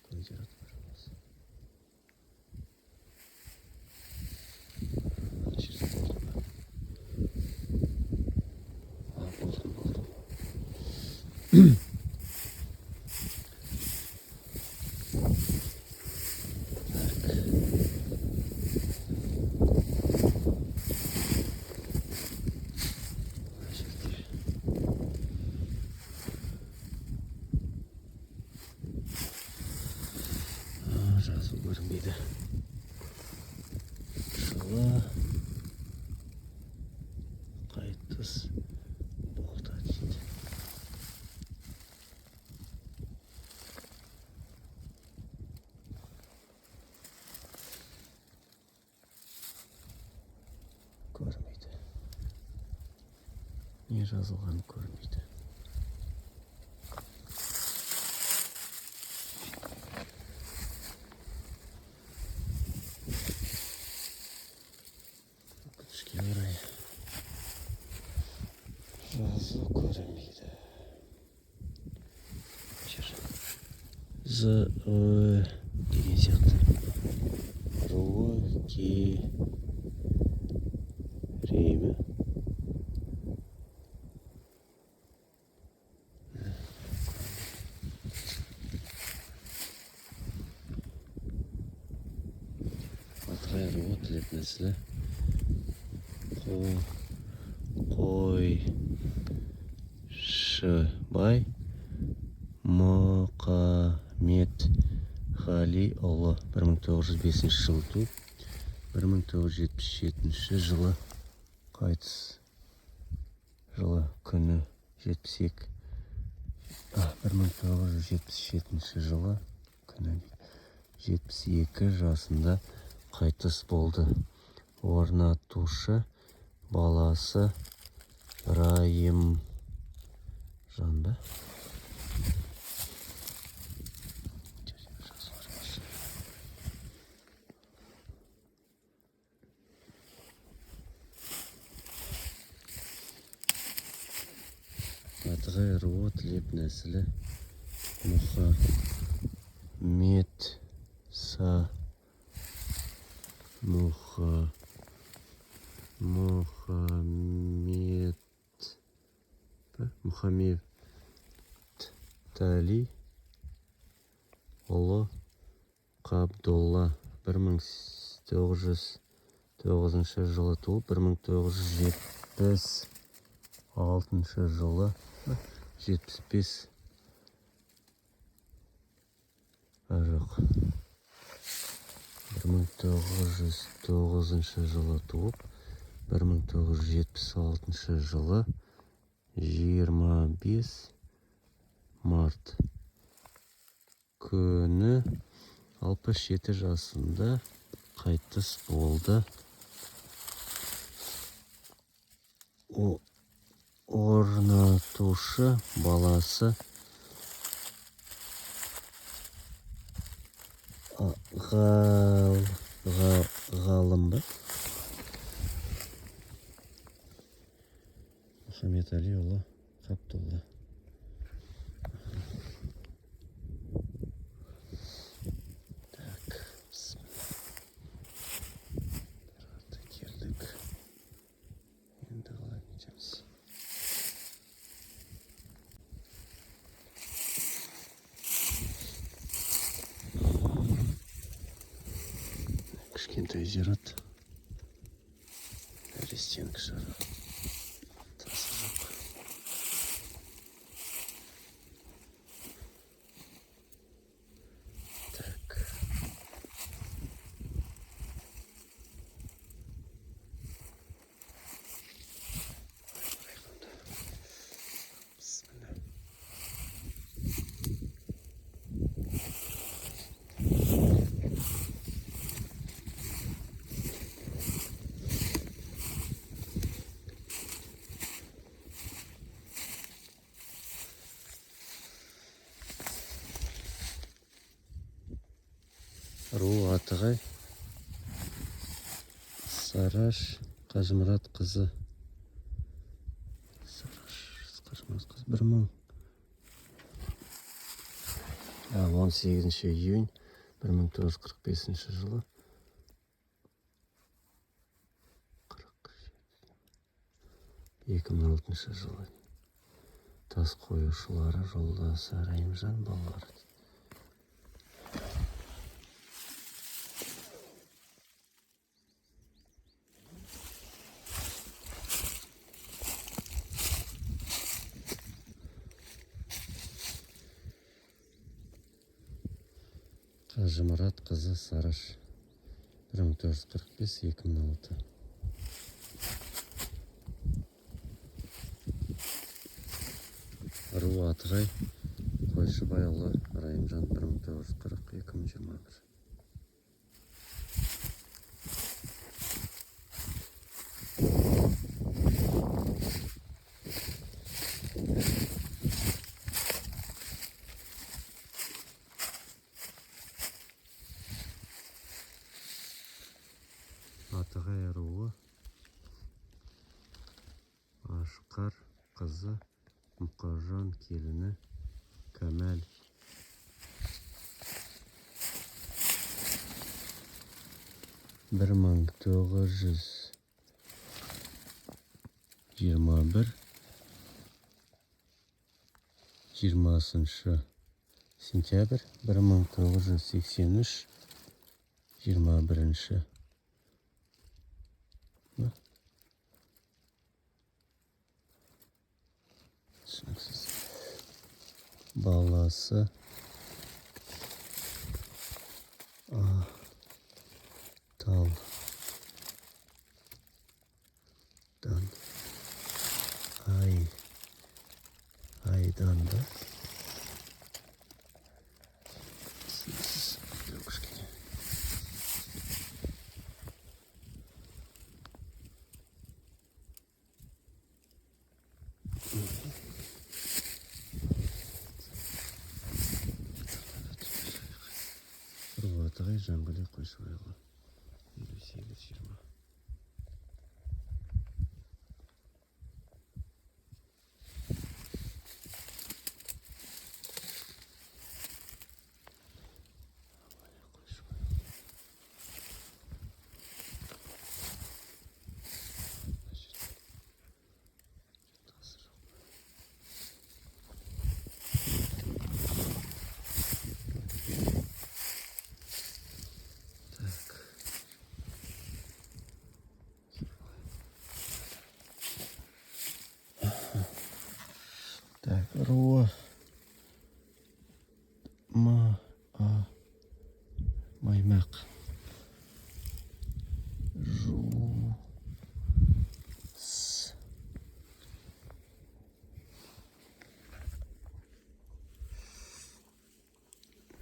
Көлдер аты бар баласы. Ана жерде болдым ба? Болдым, болдым. Так. Мына жерде жазу көрінбейді. Жылы қайтыс болды дейді. Көрмейді. Не жазылғаны көрінбейді. Өкінішке орай жазу көрінбейді. Жер. З, Ö деген сияқты. Руы Керей ме? Атығай руы Тілеп нәсілі Қойшыбай Мұқаметқалиұлы 1905 жылы туып, 1977 жылы қайтыс, жылы күні 72 1977 жылы күні 72 жасында Қайтыс болды. Орнатушы баласы Райымжан ба? Атығай руы Тілеп нәсілі Мұхаммед Са Мұха Мұхаммед ба? Мұхаммед Тали ұлы Қабдолла 1909 жылы туып, 1976 жылы 75, а жоқ, 1909 жылы туып, 1976 жылы 25 март күні 67 жасында қайтыс болды. Орнатушы баласы Ғалым ба? Мұхаммед Али ұлы Қабдолла. Так, бісміллә. Келдік. Енді қалай нетеміз? Кішкентай зират. Нәрестенің жары. Тасы жоқ. Так. Бісміллә. Ру Атығай Сараш Қажымұрат қызы. Сараш Қажымұрат қызы 18 июнь 1945 жылы 47 2006 жылы тас қоюшылары жолдасы Райымжан, балалары. Қажымұрат қызы Сараш 1945-2006. Ру Атығай Қойшыбайұлы Райымжан 1940-2021. Атығай руы Ашқар қызы Мұқажан, келіні Кәмәл. 1921 20 сентябрь 1983 21 түсініксіз. Баласы Талдан Айдан ба? Түсініксіз. Кішкене. Атығай Жанғали Қойшыбайұлы. 58-20. Так. Так, Ро, Ма, А, Маймақ. Жу, С,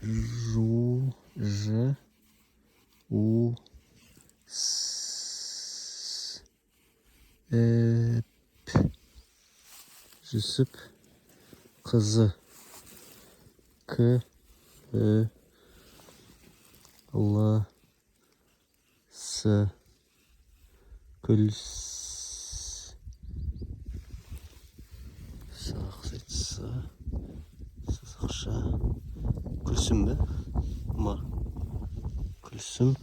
Жу, Ж, У, С, Э, П, Жүсіп, қызы, К, Э, Л, С, Күл, С, С, С, Сызықша, Күлсім бе? М. Күлсім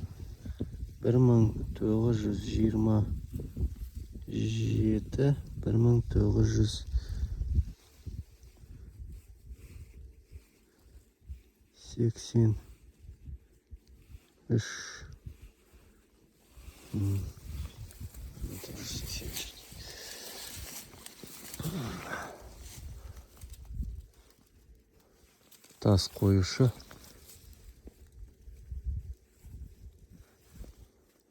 1927, 1983. 1983. Тас қоюшы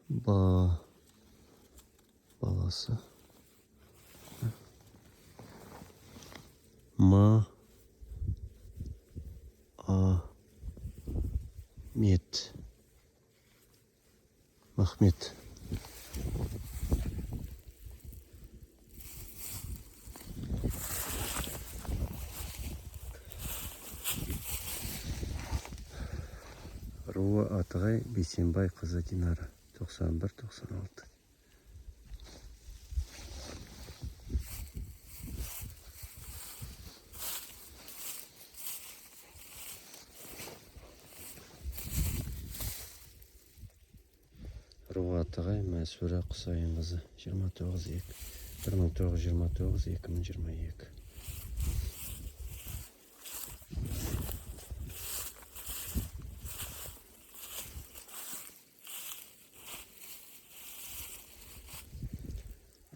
ба баласы Ма, А, Мет, Махмет. Руы Атығай Бейсенбай қызы Динара, 91-96. Руы Атығай Мәсура Құсайынқызы, 29 2, 1929, 2022.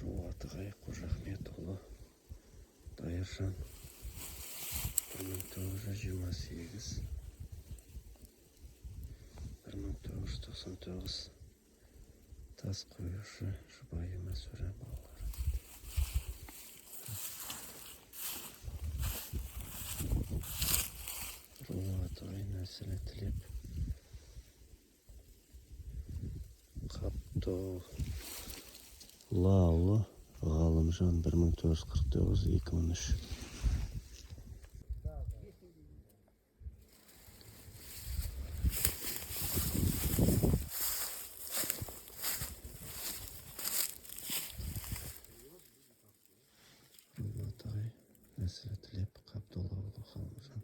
Руы Атығай Қожахметұлы Дайыржан, 1928, 1999. Тас қоюшы жұбайы Мәсура, балалары. Руы Атығай нәсілі Тілеп Қабдоллаұлы Ғалымжан, 1949, 2003. Руы Атығай нәсілі Тілеп Қабдоллаұлы Ғалымжан,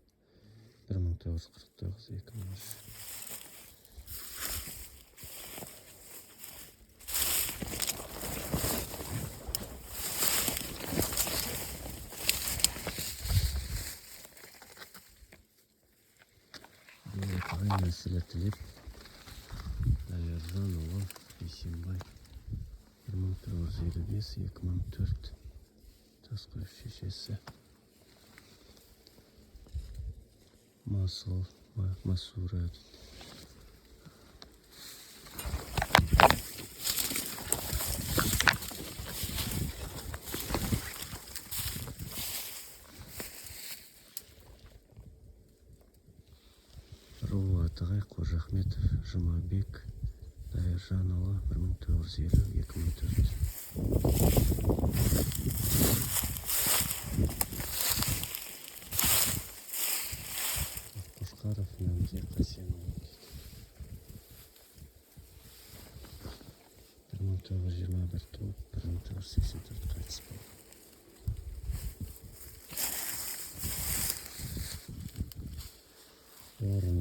1949, 2003. Руы Атығай нәсілі Тілеп Дайыржанұлы Бейсенбай, 1955, 2004. Тас қоюшы шешесі Масыл, Масура дейді. Руы Атығай Қожахметов Жұмабек Дайыржанұлы, 1950, 2004. Қошқаров Мәмзе Қасенұлы дейді. 1921 туып, 1984 қайтыс болды. Орын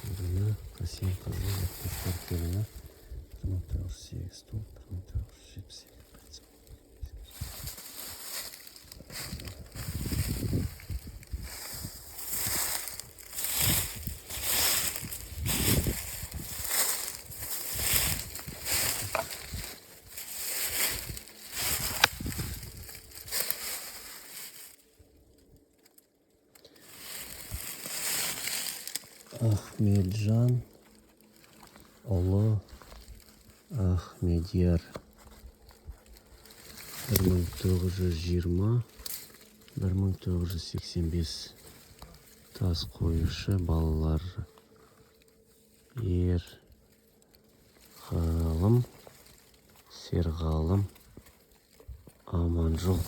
Ирина Қасенқызы, 74 келіні, 1908 туып, 1972 қайтыс болды. Ахмеджан ұлы Ахмедияр, 1920 1985, тас қоюшы, балалар Ерғалым, Серғалым, Аманжол.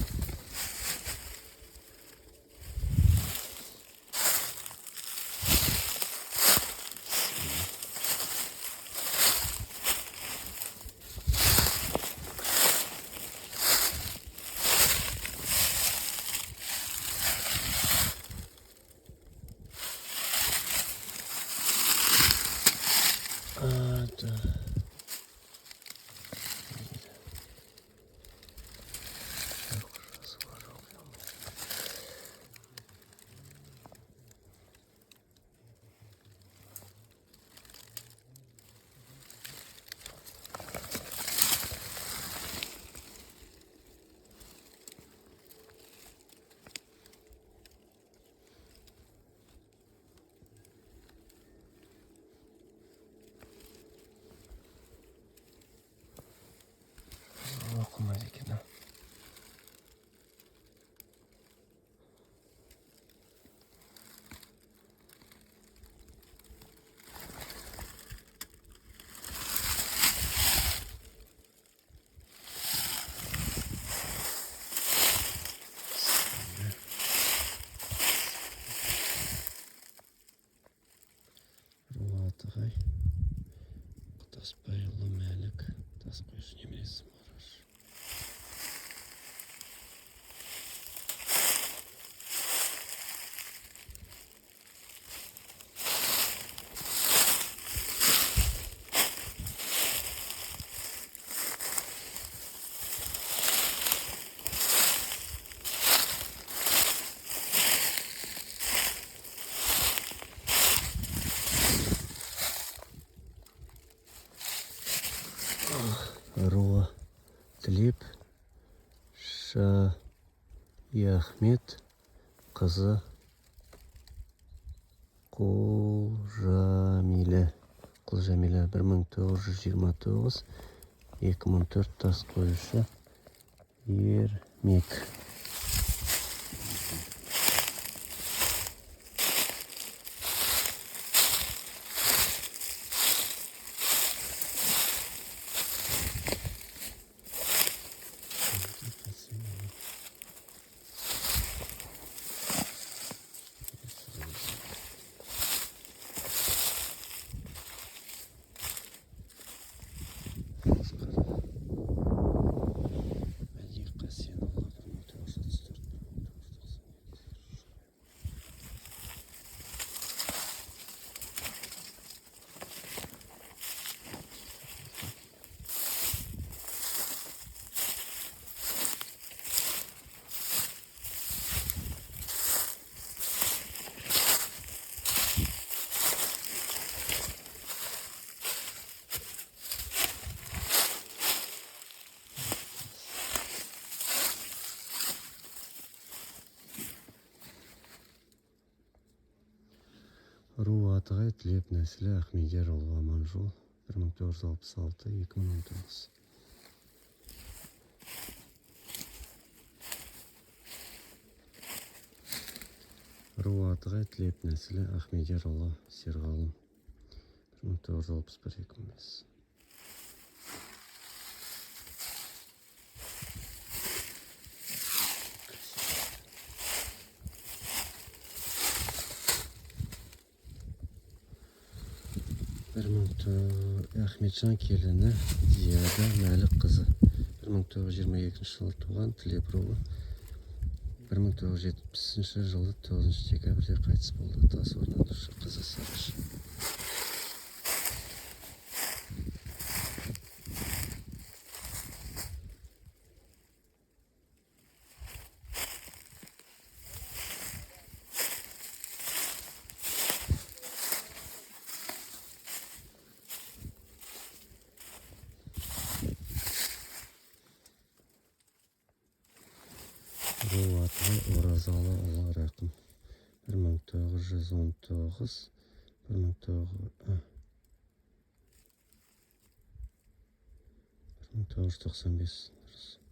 А, да. Оқымайды екен, а? Руатығай Құтасбайұлы Мәлік, тас қоюшы, немересі Мараш. Руа Тілеп Шаяхмет қызы Құлжамилә. Құлжамилә 1929 2004, тас қоюшы, Ермек. Мәди Қасенұлы, 1934 1992. Ру Атығай Тілеп нәсілі Ахмедияр ұлы Аманжол, 1966 2019. Ру Атығай Тілеп нәсілі Ахмедияр ұлы Серғалым, 1961 2005. Ахметжан келіні Зияда Мәлік қызы 1922 жылы туған, Тілеп руы. 1970 жылы 9 декабрьде қайтыс болды. Тас орнатушы қызы Сарыш. Ру Атығай Оразалы ұлы Рақым 1919 1995 дұрыс.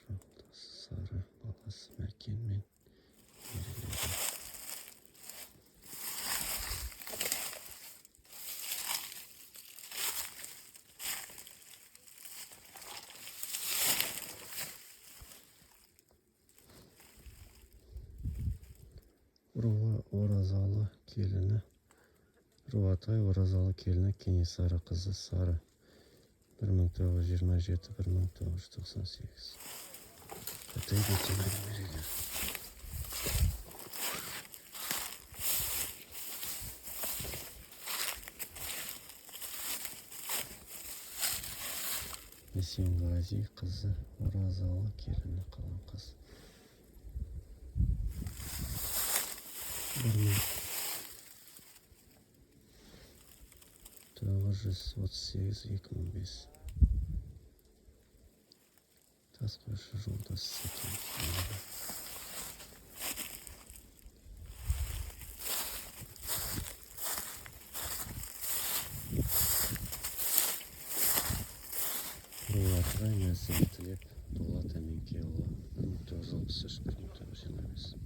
Жолдасы Сары, баласы Мәкен мен немерелері. Руы Оразалы келіні Ру Атығай Оразалы келіні Кенесары қызы Сары 1927-1998. Атай бөтен немерелер. Есенғази қызы Оразалы келіні Қаламқас 1938-2005. Тас қойшы жолдасы Сәкен. Ру Атығай Нәсібі Тілеп Дулат Әменкеұлы 1963-1925.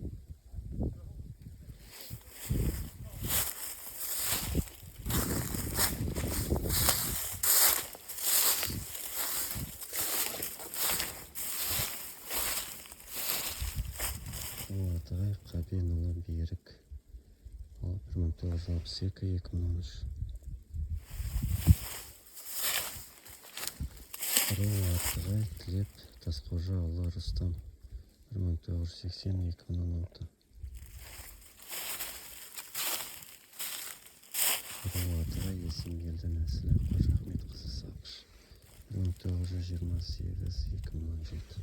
Ру Атығай Қабенұлы Берік 1962-2013. Ру Атығай Тілеп Тасқожаұлы Рустам 1980-2016. Ру Атығай Есенгелді Нәсілі Қожахмет қызы Сапыш 1928-2017.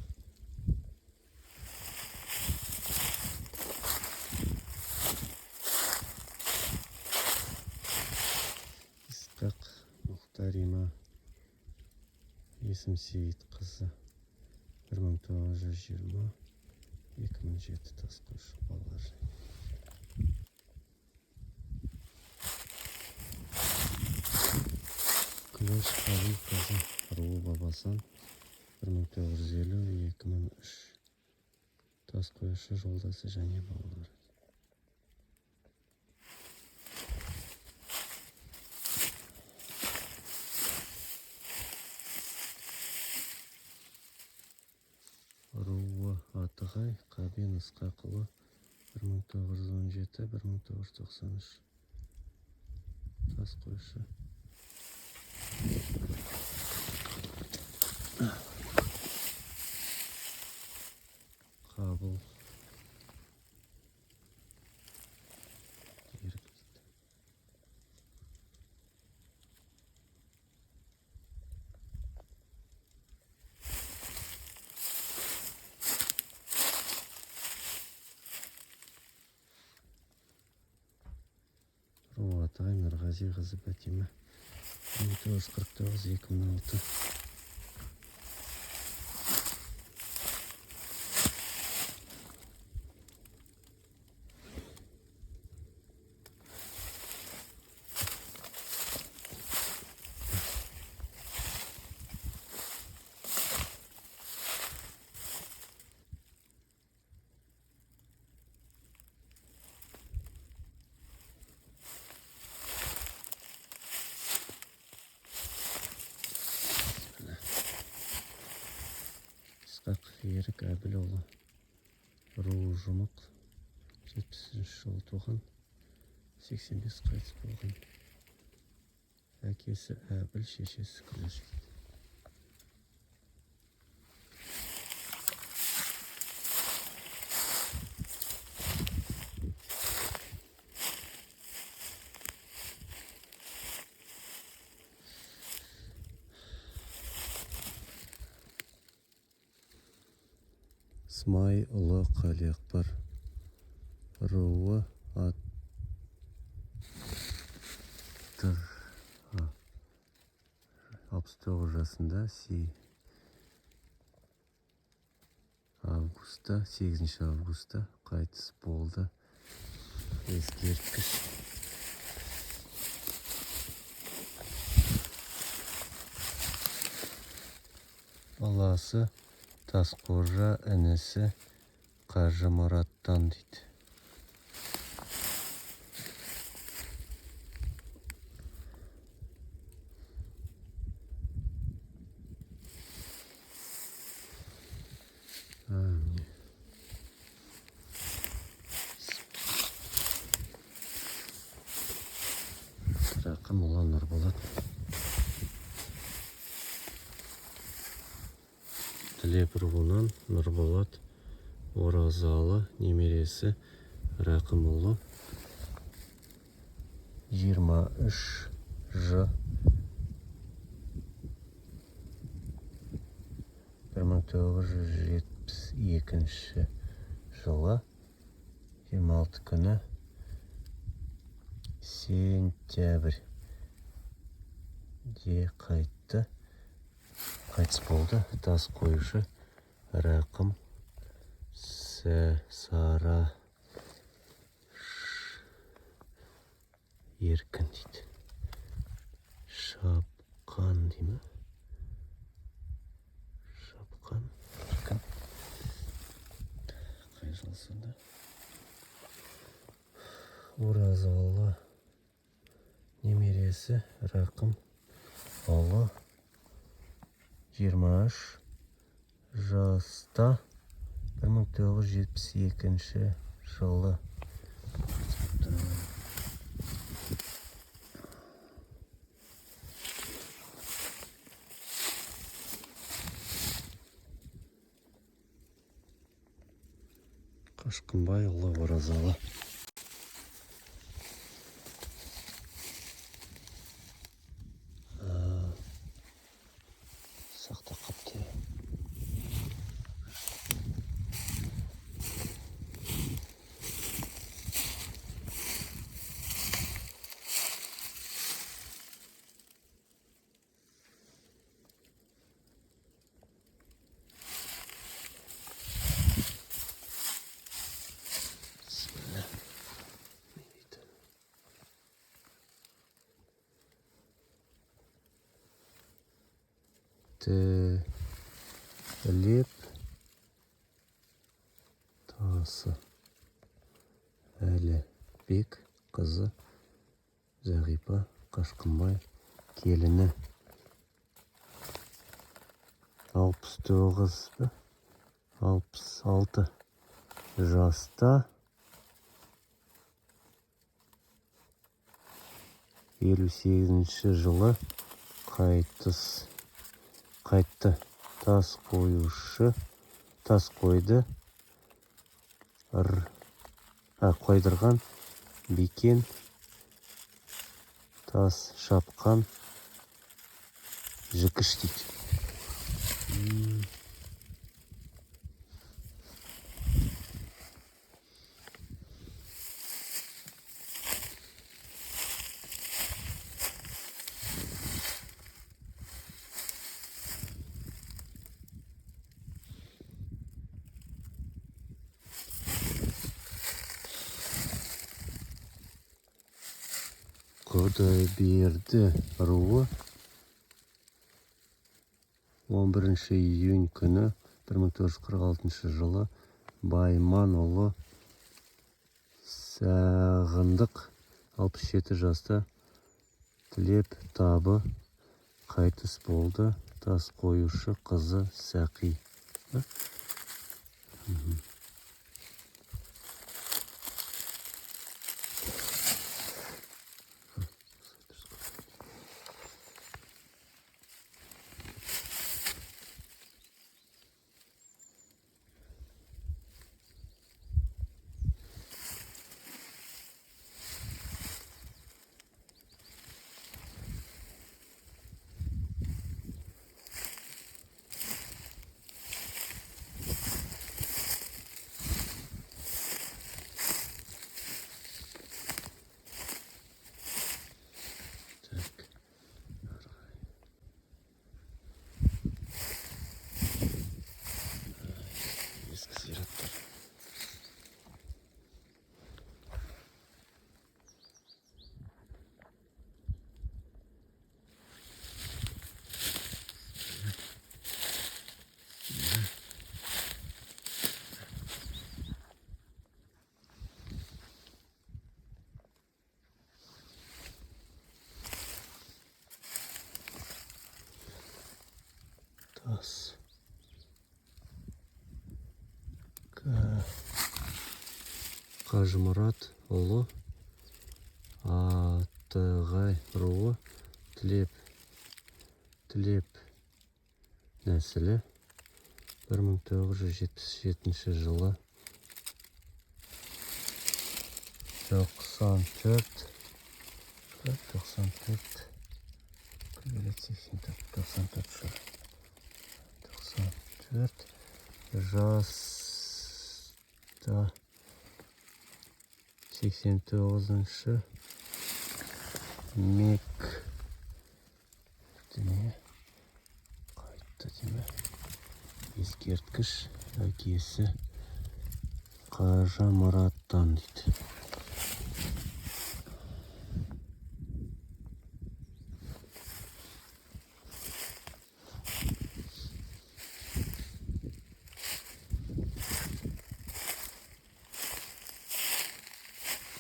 Исқақ Мұхтарима Есімсейіт қызы 1920-2007 тас қойшы балалар. Күләш Қабыл қызы руы Бабасан 1950-2003 тас қоюшы жолдасы және балалары. Руы Атығай Қабен Ысқақұлы 1917-1993 тас қоюшы. Қабыл Берік дейді. Ру Атығай Нұрғази қызы Бәтима 1949-2006. Исқақ Ерік Әбілұлы руы Жұмық 70 жылы туған, 85 қайтыс болған. Әкесі Әбіл, шешесі Күләш дейді. Смайұлы Қалиақпар руы аттыр 69 жасында августта 8 августта қайтыс болды. Ескерткіш. Баласы Тасқожа, інісі Қажымұраттан дейді. Міне. Рақымұлы Нұрболат. Тілеп руынан Нұрболат Оразалы немересі Рақымұлы 23 ж 1972 жылы 26 күні сентябрь де қайтыс болды. Тас қоюшы Рақым Сара Еркін дейді. Шапқан дей ме? Шапқан Еркін. Қай жыл сонда? Оразалы немересі Рақым ұлы 23 жаста 1972 жылы. Қашқынбай ұлы Оразалы. Сақтап қапты. Бісміллә. Не дейді? Тілеп тасы Әлібек қызы Зағипа Қашқынбай келіні. 69 ба? 66 жаста 58 жылы қайтты. Тас қоюшы, тас қойды, қойдырған Бикен, тас шапқан Жікіш дейді. Құдайберді руы 11 июнь күні 1946 жылы Байманұлы Сағындық 67 жаста Тілеп табы қайтыс болды. Тас қоюшы қызы Сәқи. Тас. Қажымұрат ұлы Атығай руы Тілеп нәсілі 1977 жылы 94 94 84 жыл 94 жаста 89-шы мектебіне қайтты деме. Ескерткіш әкесі Қажымұраттан дейді.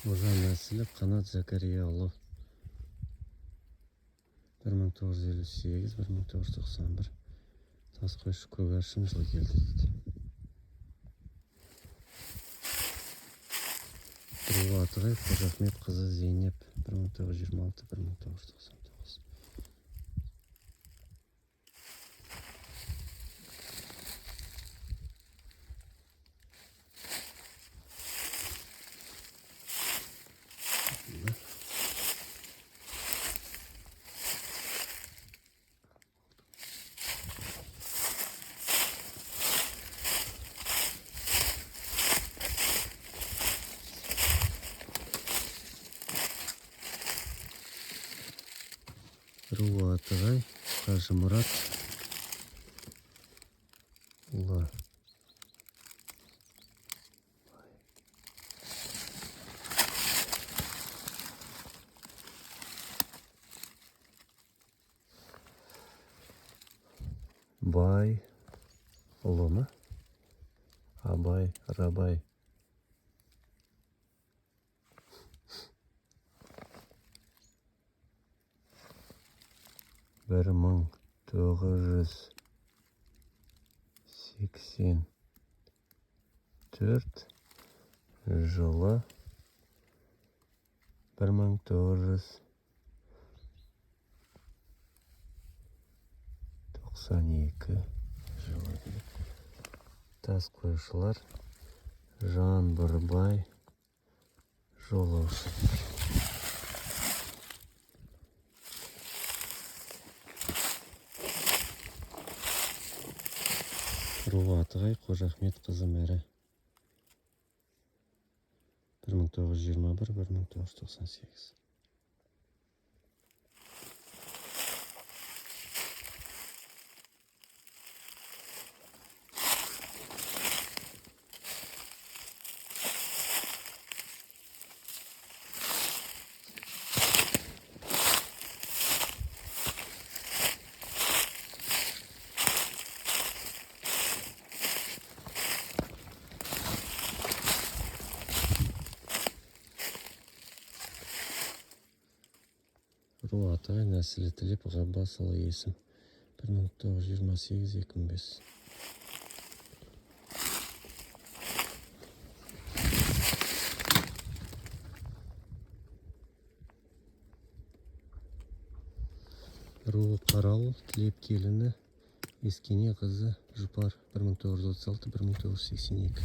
Қожа нәсілі Қанат Зәкәрияұлы 1958-1991 тас қойшы Көгаршын жылы келді дейді. Руы Атығай Қожахмет қызы Зейнеп 1926-1999. Руы Атығай Қажымұрат ұлы. Бай ұлы ма? Абай, Рабай. Бір 1984 жылы 1992 жылы дейді. Тас қоюшылар Жаңбырбай жолаушы. Руы Атығай Қожахмет қызы Мәрі 1921-1998. Руы Атығай нәсілі Тілеп Ғаббасұлы есім 1928-2005. Руы Қарауыл Тілеп келіні Ескене қызы Жұпар 1936-1982.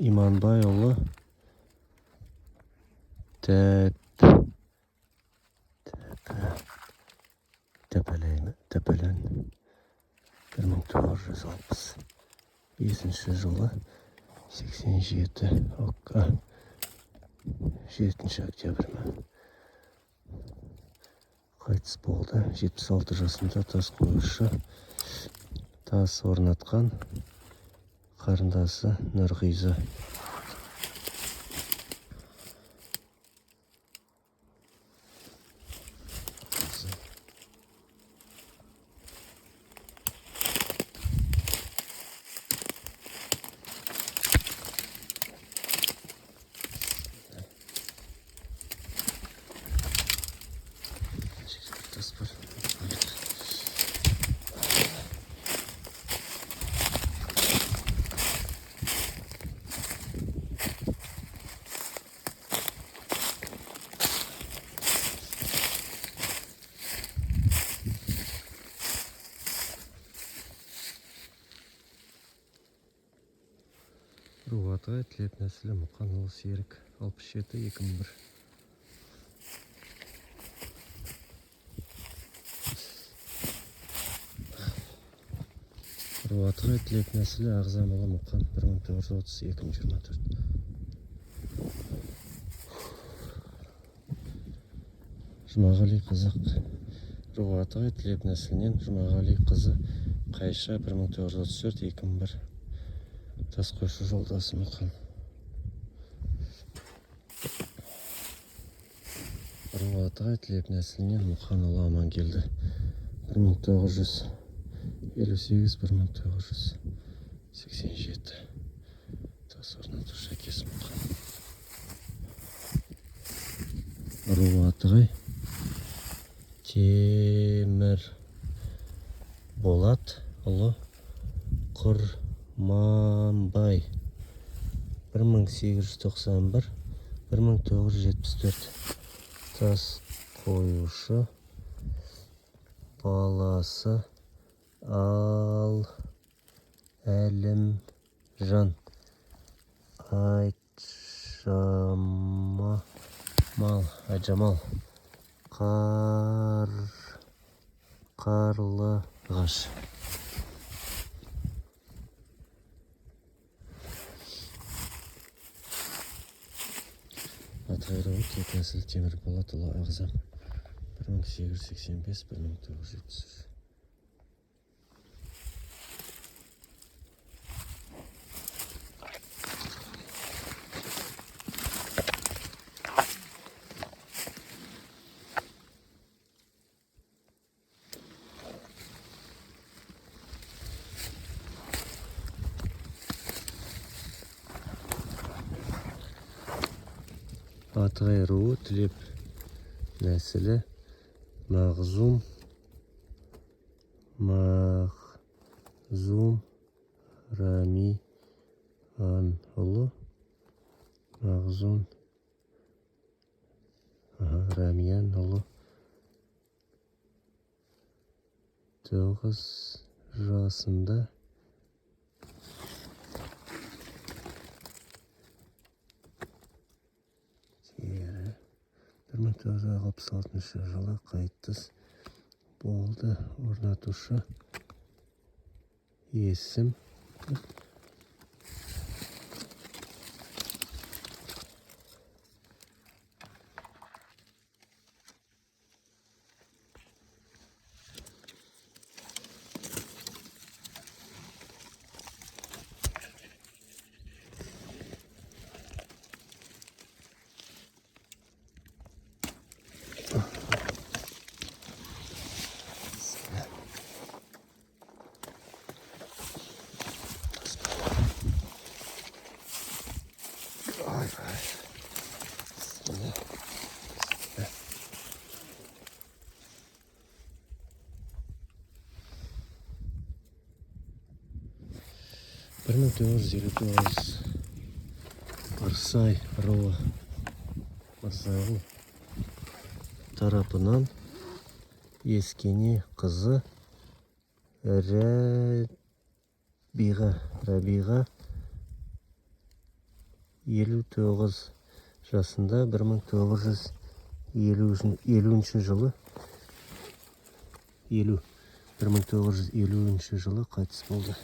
Иманбайұлы Тәпәлән 1965 жылы 87 7 октябрь ма қайтыс болды. 76 жасында тас қоюшы, тас орнатқан Қарындасы Нұрғиза. Тас бар. Ру Атығай, Тілеп нәсілі, Мұқанұлы Серік, 67 2001. Ру Атығай, Тілеп нәсілі, Ағзамұлы Мұқан, 1930 2024. Жұмағали қазақ. Ру Атығай, Тілеп нәсілінен Жұмағали қызы Қайша, 1934 2001. Тас қойшы жолдасы Мұқан. Ру Атығай, Тілеп нәсілінен Мұқанұлы Амангелді, 1958 1987. Тас орнатушы әкесі Мұқан. Ру Атығай, Темір Болат ұлы Құрманбай, 1891 1974. Тас қоюшы баласы Ал Әлімжан Айтжамал Қарлығаш. Атығай руы, Тілеп нәсілі, Темірболатұлы Ағзам, 1885 1973. Атығай руы, Тілеп нәсілі, Мағзум Рамианұлы, Мағзум Рамианұлы 9 жасында тері 1966 жылы қайтыс болды. Орнатушы есім 1959 Ырсай руы Мырзағұл тарапынан Ескене қызы Рабиға 59 жасында 1950 жылы 1950 жылы қайтыс болды.